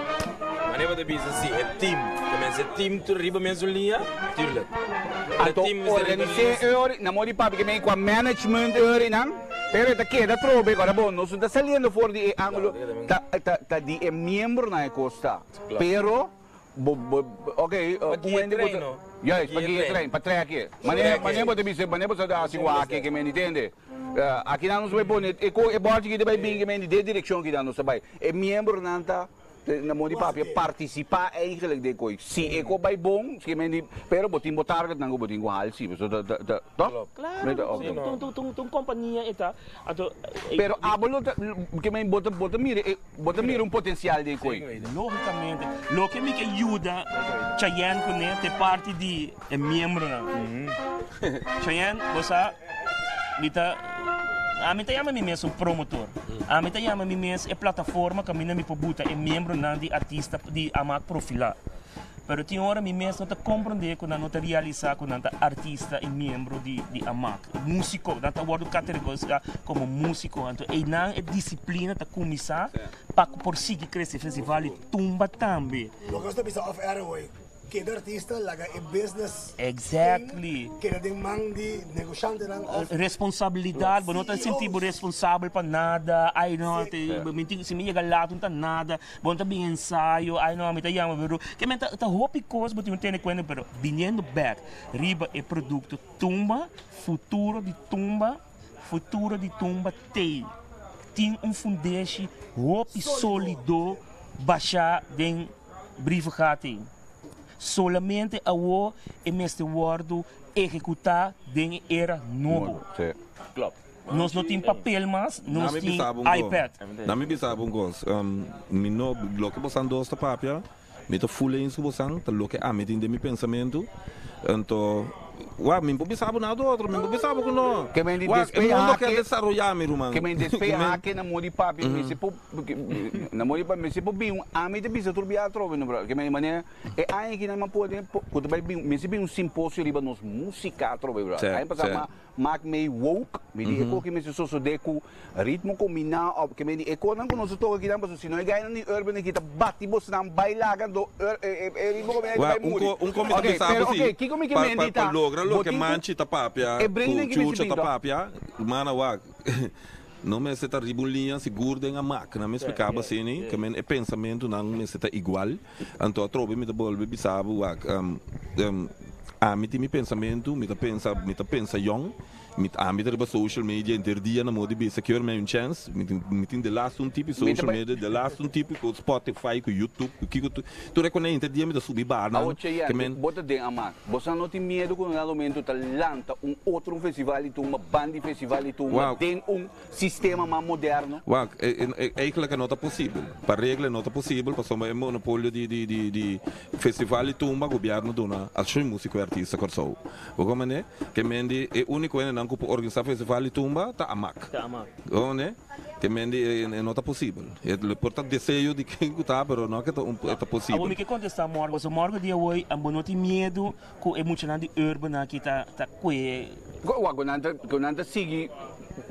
manera bo ta bisa si, e team, ta mester e team tur riba mesun liña, tuurlijk. Pero e Anto team mester riba organis'é liña si. e ori, na modi papia ke men kua management e orinan, pero e ta keda trobe, ora bo nos no ta saliendo for di e angulo, ta, ta, ta di e miembronan e kos ta. Pero. Bo, bo, ok, Pa un guia hende ku trein, ta, no? juist, pa Pa guia guia trein. trein, pa trek e. Manera, Trek e. manera bo ta bisa, manera bo sa ta hasi wak ke men intende. Aki nan nos bai pone, e ko, e bòrchi ki ta bai bin ke men di den direkshon ki nan nos ta bai. E miembronan ta, na modo di papia, partisipá eigenlijk den koi. Si e ko bai bon, si ke men di, pero bo tin bo targetnan ku bo tin ku hal si, pasobra ta, ta, ta, toch? Claro, Mi ta, ok. tu, tu, tu, tu un kompania e ta, anto, e, Pero abo lo ta, ke men bo ta, bo ta mira e, Bo ta mira un potencial den koe? Logicamente, loke mi ke yuda Chayenne kuné ta e parti di e miembronan. Chayenne, bo sa, mi ta, ami ta yama mi mes un promotor. Ami ta yama mi mes e plataforma kaminda mi por buta e miembronan di artista di Amak profilá. Pero tin ora mi mes no ta comprende cu nan no ta realisa cu nan ta artista y miembro di di Amak. Musico, nan ta wordo categorisa como musico. Anto eynan e disciplina ta cuminsa pa cu por sigui crece festival di tumba tambe. Loke nos ta bisa off air awor, keda artista laga e business Exactly. keda den man di negoshantenan of Responsabilidad, bo no ta sinti bo responsabel pa nada, ay no, te, mi tin, si mi yega laat no ta nada. Bo no ta bin ensayo, ay no, mi ta yama pero ke men ta hopi kos bo tin ku tene kuenta, pero biniendo bek riba e produkto tumba, futuro di tumba, futuro di tumba tei tin un fundeshi hopi solido basha den brievengating. Solamente awo e mester wordo ehekutá den e era nobo. Nos no tin papel mas, nos tin iPad. Na mi bisa bo un kos, mi no, loke bosan dos ta papia, mi ta full eens ku bosan, ta loke ami tin den mi pensamentu, anto Wak, mi por bisa bo nada otro, mi por bisa bo ku no. Ke men di Wak, e despe mundo ke a hake, desaroyá, mi ruman. ke men despe Ke men, hake na modi papia, mi si por, na modi papia, mi si por bin un, ami ta bisa tur bia atrobe no bro. Ke men di manera, e aña aki nan a pone, ku ta bai bin, mi si bin un simposio riba nos músika atrobe bro. Sí, Aña pasá sí. ma Maak mei woke, mi di e koki mester sosode ku ritmo kombiná òf ke mi di e konan ku nos ta toka kinan pasobra si no e gainan di urban aki ta bati bosnan bai laga anto e ritmo kombiná ta Wak, bai un muri. ko un ko mi ta Ok, bisa pero bo si ok, kiko mi ke pa menti pa pa ta logra bo loke tin ku Manchi ta papia e ku brainnan ki mester Chucho bin ta to. papia, mana wak no mester ta riba un liña sigur den a mak. Nan mi splika bo asini ke men e pensamentunan mester ta igual. Anto atrobe mi ta bolbe bisa bo wak ami tin mi pensamentu, mi ta pensa, mi ta pensa yong, mi ami ta riba social media henter dia na modo di bisa kior mi hay un chance, mi tin mi tin de laatste un tipi Mi ta social bai. media, de laatste un tipi ku Spotify, ku YouTube, ku kiko tur, tur e kone henter dia mi ta subi barnan, Awo ke Cheyenne, men. bo ta den amak. Boso no tin miedu ku na dado momento ta lanta un otro un festival di tumba, banda di festival di tumba Wak. den un sistema mas moderno? Wak, eigenlijk e no ta posibel. Pa regla e no ta posibel pasobra e monopolio di di di di festival di tumba gobierno duna a su musico y artista Kòrsou. Bo komprende? Ke men di e uniko hendenan ku por organisa festival di tumba ta Amak. Ta Amak. Bo komprende? Ke men di e no ta posibel. E lo por ta deseo di ken ku ta pero no ke ta un e ta Abo posibel. mi ke kontestá Morgan, pasobra Morgan di awor bo no tin miedu ku e muchanan di urban aki ta ta kue. Wak ku nan ta ku nan ta sigui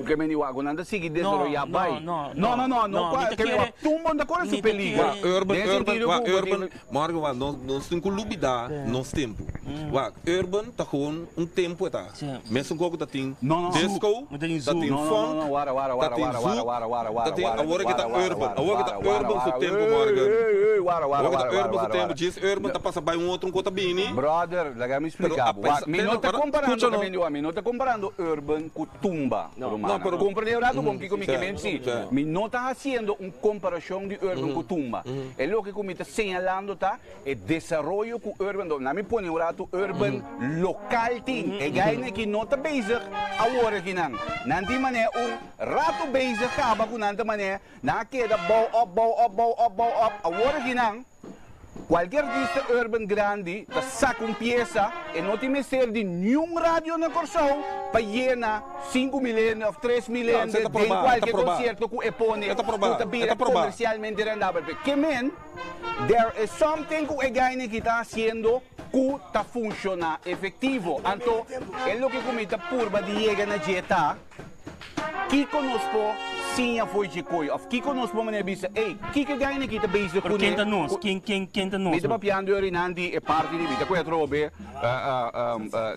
ke meni wak ku nan ta sigui No, desaroyá no, bai. no, No, no, no, no no, mi kua ta ke meni kere wak tumba no ta kore su mi ta peligro. Wak kere urban Den urban sentido wak ku bo urban tin Morgan wak nos nos tin ku lubidá nos tempu. Wak urban ta gewoon un tempu e ta. Sí. Mesun kos ku ta tin No, no. disco, Mi ta tin ta zouk. tin No, no, no, funk, no, wara, wara, ta wara, tin wara, wara, zouk, wara, wara, ta wara, tin wara, awor ke ta wara, wara, urban, wara, awor ke ta wara, wara, urban su wara, tempu ey, Morgan. ey, ey, wara, wara, Awor ke ta wara, wara, urban su wara, tempu, wara. djis urban ta pasa bai un otro un kos ta bini. Brother, laga mi Pero splica a bo. pesa, Wak, mi te no no, ta pero comparando escucha no. también, wak, mi no ta comparando urban cu tumba, No. rumana. No, pero Comprende un rato con kico mi sí, ke men si. sí. Mi no ta haciendo un comparacion di urban cu tumba. E loke cu mi ta señalando ta e desaroyo cu urban do. Na mi pone un rato urban local tin. E gainan aki no ta bezig awor aki nan. Nan tin manera un rato bezig caba cu nan ta manera nan a keda bouw op, bouw op, bouw op, bouw op. Awor aki nan. Cualkier artista urban grandi ta saca un pieza e no tin mester di niun radio na Corsou pa yena 5000 hende of 3000 No, hende esei ta den probá, e ta cualkier probá. concierto cu e pone E ta cu probá, ta e bira ta probá. comercialmente rendabel. Pe ke men, there is something cu e guynan aki ta haciendo cu ta funciona efectivo. Anto, e loke cu mi ta purba di yega na dje ta, Kiko nos por siña fo'i dje koe? Of kiko nos por manera bisa, ey, kiko e gaina aki ta bezig Pero kuné? ken ta nos? Ken, ken, ken ta Mi nos? ta papiando orinan di e parti di mi ta koe atrobe,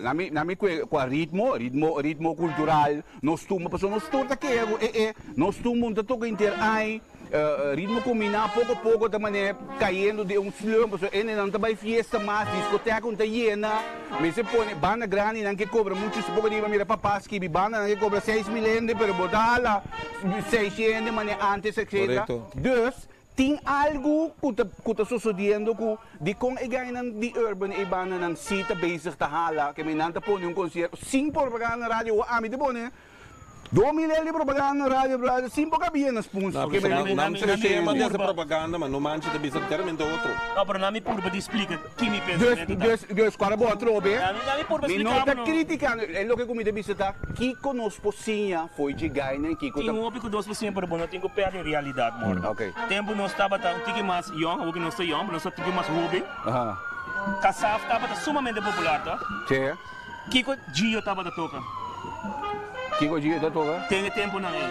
na mi, na mi koe kua ritmo, ritmo, ritmo kultural, nos tumba, pasobra nos tur ta kere ku e, e, nos tumba un ta toka inter ai. Ritmo kombiná poko poko ta manera kayendo den un slum pasobra hendenan ta bai fiesta mas, diskoteka un ta yena, mester pone banda grandinan ke kobra muchu poko di mira papá skibi bandanan ke kobra 6000 hende pero bo ta hala 600 hende manera antes etcetera. Korekto. Dus tin algu ku ta ku ta sosodiendo ku dikon e gainan di urban e bandanan si ta bezig ta hala ke nan ta pone un konsierto sin propaganda na radio o ami ta pone 2000 el di propaganda na radio brother sin por cabia na spoons No, ke pero men nan mi- nan mi tema di haci purba. propaganda, ma no manchi ta bisa enteramente otro. No, pero nami purba di splica ki mi Dus, pensamiento ta. dus, dus, cuando bo atrobe, Nami purba mi no splica ta bo no. criticando, e loke cu mi ta bisa ta, kico nos por siña fo'i dje gainan y kico Tin ta. hopi cu nos por siña, pero bo no tin cu perde realidad, morgen. Ok. Tempo nos tabata un tiki mas yong, awor cu nos ta yong, pero nos ta un tiki mas hoben. Aha. Kasaf tabata sumamente popular, toch? Sí. Kiko Gio tabata toka? Kiko Gio ta toka? Den e tempunan ei.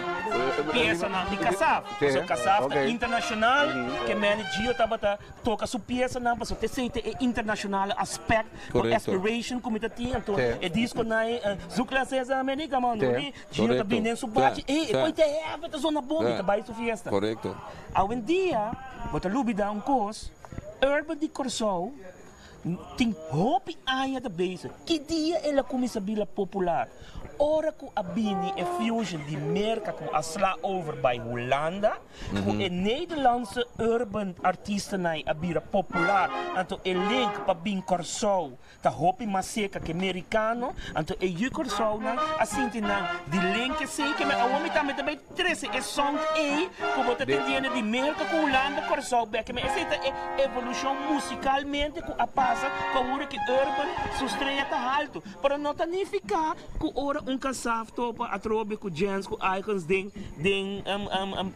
Piesanan di Kasaf. Pasobra Kasaf ta internashonal, ke mende Gio tabata toka su piesanan pasobra ta esei ta e internashonale aspect ku aspiration ku mi ta tin. Anto e diskonan ei, Zoek la Cesar America man, Gio ta bini den su bachi, ey e koi ta heavy, ta zona bon, mi ta bai su fiesta. Awendia bo ta lubida un kos, Urban di Kòrsou Tin hopi aña ta bezig. Ki dia el a kuminsá bira popular? Ora ku a bini e fusion di Merka ku a sla over bai Hulanda, ku e Nederlandse urban artistanan a bira popular, anto e link pa bin Kòrsou ta hopi mas seka ke merikano, anto e yu Kòrsounan a sinti nan di link esei ke men awor mi tambe ta bai trese e sound ei ku bo ta tendiendo di Merka ku Hulanda Kòrsou bek ke men esei ta e evolushon musikalmente ku a pasa ku awor ki urban su strea ta haltu pero no ta nifiká ku ora un kasaf topa atrobe ku Jens ku Icons den den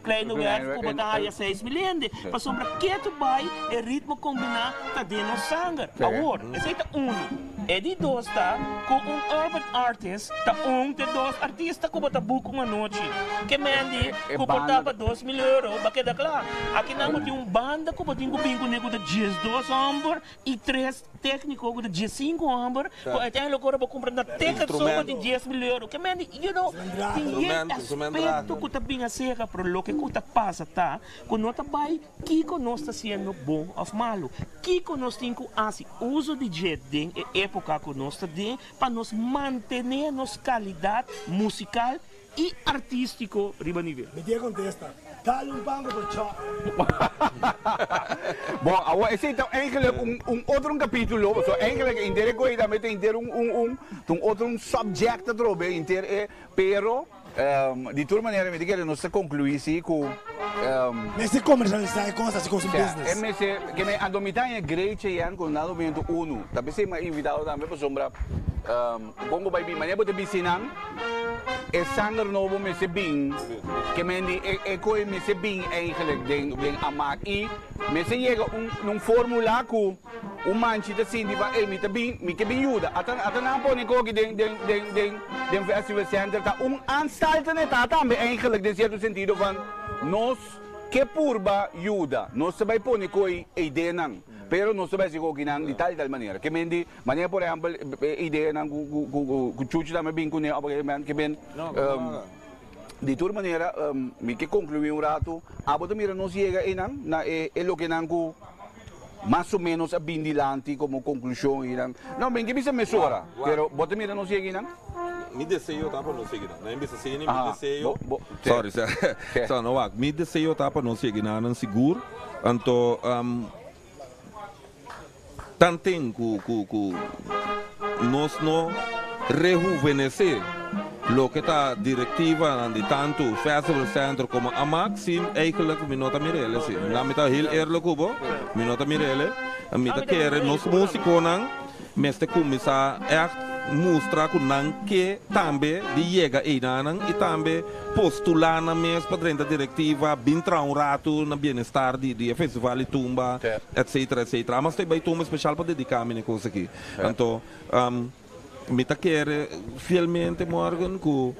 Kleine Werf ku bo ta haya 6000 hende pasobra ketu bai e ritmo kombiná ta den nos sanger. Awor, esei ta unu. E di dos ta ku un urban artist ta un te dos artista ku bo ta boek un anochi. Ke men di ku por ta pa 2000 euro bo a keda kla. Aki nan bo tin un banda ku bo tin ku bin kuné ku ta 12 hòmber i tres tékniko ku ta 15 hòmber ku uiteindelijk ora bo kumpra na ticket so bo tin 10,000 euro. Ke men di, you know, tin yen aspekto ku ta bin aserka pero loke ku ta pasa ta ku no ta bai Kiko nos ta siendo bon òf malu? Kiko nos tin ku hasi uso di dje den e époka ku nos ta den pa nos mantené nos kalidat musikal i artístiko riba nivel? Mi tin e kontesta, Dal un pango por chò. Bon, awor esei ta eigenlijk un un otro un capítulo, pasobra eigenlijk henter e koe tambe ta henter un un un ta un otro un subject atrobe henter e, pero. Di tur manera mi ta kere nos ta conclui si cu. Mester comercialisa e cos haci cos un business. E mester ke me anto mi ta haña great Cheyenne cu na momento uno ta pesey mi a invitado tambe pasobra con cu bay bin manera bo ta bisti nan e sanger nobo mester bin ke men di e coe mester bin eigenlijk den den amak y mester yega un un formula cu. Un manchi ta sinti pa ey mi ta bin, mi ke bin yuda. Ata ata nan a pone koki den den den den den festival center ta un anstalten e ta tambe eigenlijk den cierto sentido van nos ke purba yuda. Nos ta bay pone koe e ideanan pero nos ta bay haci kokinan di tal y tal manera. Ke men di manera por ehempel e ideanan ku ku ku ku Chuchi tambe bin cune op een gegeven moment ke men di tur manera mi ke conclui un rato abo ta mira nos yega eynan na e e lokenan ku Mas o menos a bin dilanti como conclusion y nan, no, men ke bisa mesora, pero bo ta mira nos yega eynan? Mi deseo ta pa nos yega nan. Nan bisa asina, mi deseo. Sorry, so no wak. Mi deseo ta pa nos yega nan sigur. Anto tanten ku ku ku nos no rehuvenesé loke ta direktivanan di tantu Festival Center komo Amak, si eigenlijk mi no ta mira el así. Na mi ta heel eerlijk ku bo, mi no ta mira el. Mi ta kere nos músikonan mester kuminsá ègt mustra ku nan ke tambe di yega einanan i tambe postulá nan mes pa drenta direktiva, bin traha un ratu na bienestar di di e festival di tumba, etcetera, etcetera. Amas ta bai tumba especial pa dediká mi na e kos aki. Anto, mi ta kere fielmente, Morgan, ku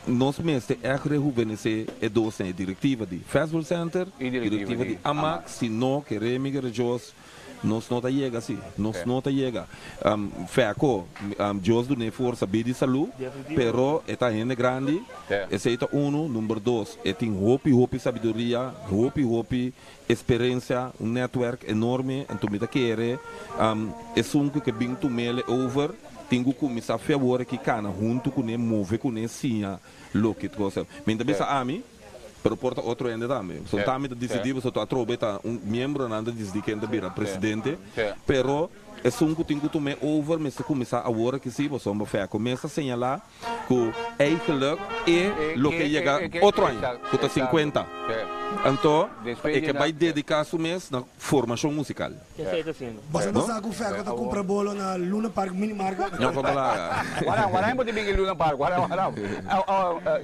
nos mester ègt rehuvenesé e dosnan, e direktiva di Festival Center, direktiva di Amak, si no, kere mi kere Dios, Nos no ta yega si, nos no ta yega. Feco, Dios dun'é forsa, bida i salú, pero e ta hende grandi, esei ta unu. Number dos, e tin hopi, hopi sabiduria, hopi, hopi esperensia, un netwerk enorme. Anto mi ta kere esun ku ke bin tum'el over tin ku kuminsá fe awor aki kana huntu kuné, move kuné, siña loke ta cosa. Mi ta bisa ami. Pero por ta otro hende tambe. So tambe ta disidí pasobra atrobe ta un miembronan ta disidí ken ta bira presidente. Pero esun ku tin ku tum'é over mester kuminsá awor aki sí pasobra Fèko mes a señalá ku eigenlijk e lo ke yega otro aña ku ta 50. Anto e ke bai dediká su mes na formashon musikal. Esei ta siendo. Boso no sa ku Fèko ta kumpra bolo na Luna Park Mini Market? No kumpra laga. Wara, wara bo ta bin e Luna Park, wara, wara.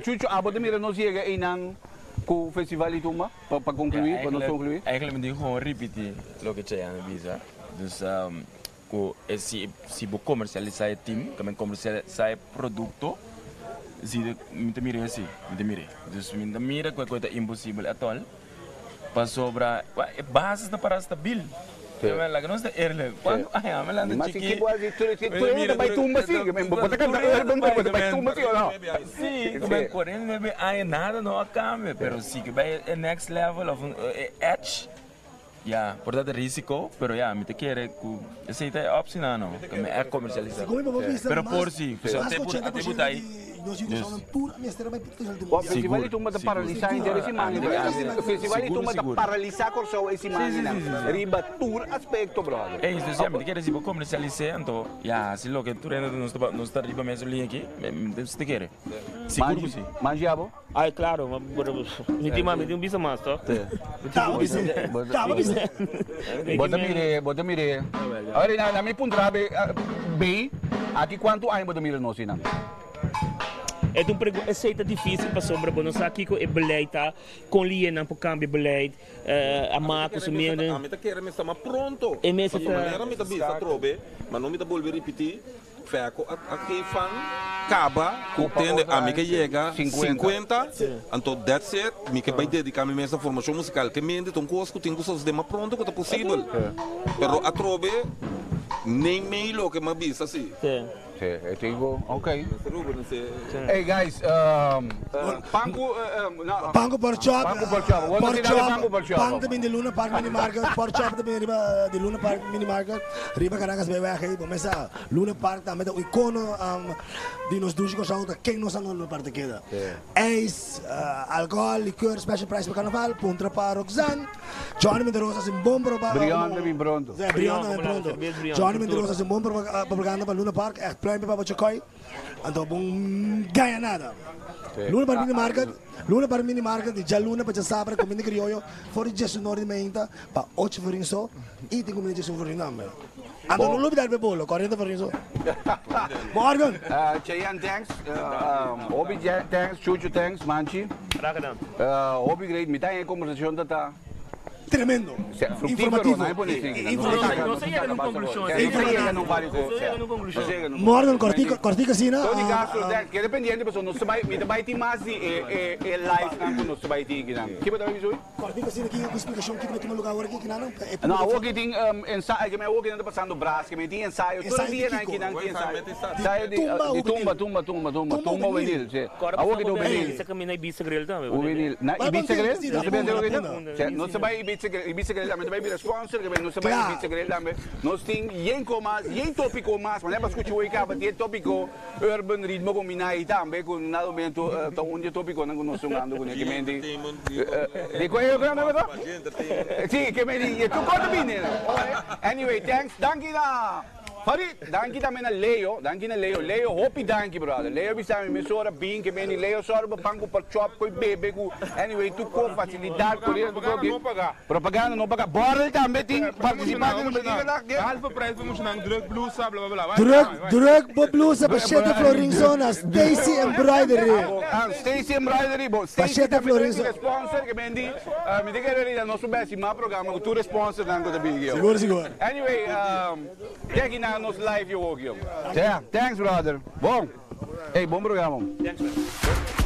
Chucho, abo ta mira nos yega einan ku Festival di Tumba? Pa pa konkluí, pa nos konkluí. Eigenlijk mi tin gewoon ripití loke Chayanne a bisa. Dus ku e si si bo komersialisá e team, ku men komersialisá e produkto, si mi ta mira esei, mi ta mira. Dus mi ta mira ku e kos ta imposibel atòl. Pasobra e basis ta para stabil. Laga nos ta eerlijk. Cuando aña mi lanta chiki. Mas si tur hende ta bay tumba si. Bo ta canta urban pero bo ta bay tumba si o no? Si, como en 49 aña nada no a cambia. Pero si ke bay e next level of e edge. Ya, por ta ta risico, pero ya, mi ta kere cu esey ta e optie nan no, cu mi a comercialisa. Segun mi papá bisa, Pero mas por si, mas te ku por, 80 a por te ciento buta ahí. di nos yu Dus, Kòrsounan tur a mester a bai Festival di Bo Tumba. Festival di sigur, Tumba ta sigur. paralisa henter e siman Ami, brother. ami, Festival di sigur, Tumba ta sigur. paralisa Kòrsou e Si, siman si, nan. si, si, si. Riba tur aspekto, brother. Ey, dus ya, mi ta kere si bo comercialis'é, anto, ya, hasi loke tur hende nos ta, nos ta riba mesun liña aki, mi, mi ta kere. Sigur cu si. Manji abo? Ay, claro, ma mi tin mi tin un bisa mas, toch? Taba bisa, taba bisa. Bo ta mir'é, bo ta mir'é. Awor, na mi puntra be, bay, aki cuantu aña bo ta mira nos einan? E ta un pregu, esei ta difícil pasobra bo no sa kiko e beleid ta, kon liennan por kambia beleid, a maku su miedu. Ami ta kere mi sta mas pronto. E mester Pasobra ta. manera mi ta bisa atrobe, ma no mi ta bolbe ripití, Feco a a geef aan caba cu tende ami ke yega 50 anto that's it mi ke bay dedica mi mes na formacion musical ke mente ta un cos cu tin cu sosode mas pronto cu ta posibel pero atrobe nei mei loke mi a bisa si. Sí, e tin cu ok. Mester Ruben si. Hey guys, pan cu no. Pan cu pork chop. Pan cu pork chop. Wor ta Pork tira di chop. pan cu pork chop. Pan ta bin di Luna Park Mini Market, pork chop ta bin riba di Luna Park Mini Market, riba Caracas bay weg ey. Bo mester Luna Park tambe ta un icono di nos dushi Kòrsou ta ken nos a Luna Park ta keda. Ijs, alcohol, liqueur, special price pa carnaval, puntra pa Roxanne. Johnny Menderosa haci un bon propa. Brion ta bin pronto. Sí, Brion ta bin pronto. Johnny Menderosa haci un bon propaganda pa Luna Park, echt pluimpje pa bo Chacoy. Anto bo gaña nada. Luna Park Mini Market, Luna Park Mini Market di djaluna pa djasabra cuminda crioyo for di diesunor di mainta pa ocho florin so y tin cuminda diesun florin tambe. Anto no lubida riba e bolo, cuarenta florin so. Morgan! Cheyenne thanks, hopi thanks, Chucho thanks, Manchi. Graag gedaan. Hopi great, mi ta haña e conversacion ta ta. Tremendo. Informativo. No se llega na un conclusion. No se llega na un conclusion. Morgan, cortico, cortico asina. Tony Castro, thanks. Keda pendiente pasobra nos ta bai, mi ta bai tin mas di e e live nan cu nos ta bai tin akinan. Kiba ta bai bisa hoy? Cortico asina ki ku explicacion ki ta bai tuma lugar awor aki kinan? No, awor ki tin ensayo, ki awor ki nan ta pasando bras, ki tin ensayo, tur e dia nan kinan tin ensayo. Ensayo di tumba, tumba, tumba, tumba, tumba juvenil, si. Awor ki ta juvenil. Bisa caminda Ibiza Grill tambe. Juvenil. Na Ibiza Grill? No ta bende awor ki? Nos ta bai Ibiza Grill, Ibiza Grill tambe ta bai bira sponsor, ki nos ta bai Ibiza Grill tambe. Nos tin yen ko mas, yen topico mas, manera pa scucha hoy caba tin e topico urban ritmo combina ahi tambe cu na momento ta un di e topiconan cu nos ta hungando cune ki menti di cu e cu nan si ki menti e tur cos ta bini anyway thanks danki na Farid danki tambe na Leo danki na Leo Leo hopi danki brother Leo bisa mi mesora bin ke meni Leo sorry pa pan ku por chop ku bebe ku anyway tur ko facilidad ku propaganda Propaganda no paga. Borrel tambe tin participante no bini vandaag ke. Halve prijs pa muchanan druk blusa bla bla bla. Druk druk bo blusa pa shete florin zo na Stacy Embroidery. Ah Stacy Embroidery bo Pa Stacy shete tambe florin tin zo. sponsor ke bendi mi ta kere rida nos su besi mas programa ku tur sponsor nan ku ta bini yo. Sigur sigur. Anyway ke aki nan nos live yo wok yo. Thanks brother. Bon. Ey bon programa. Thanks man.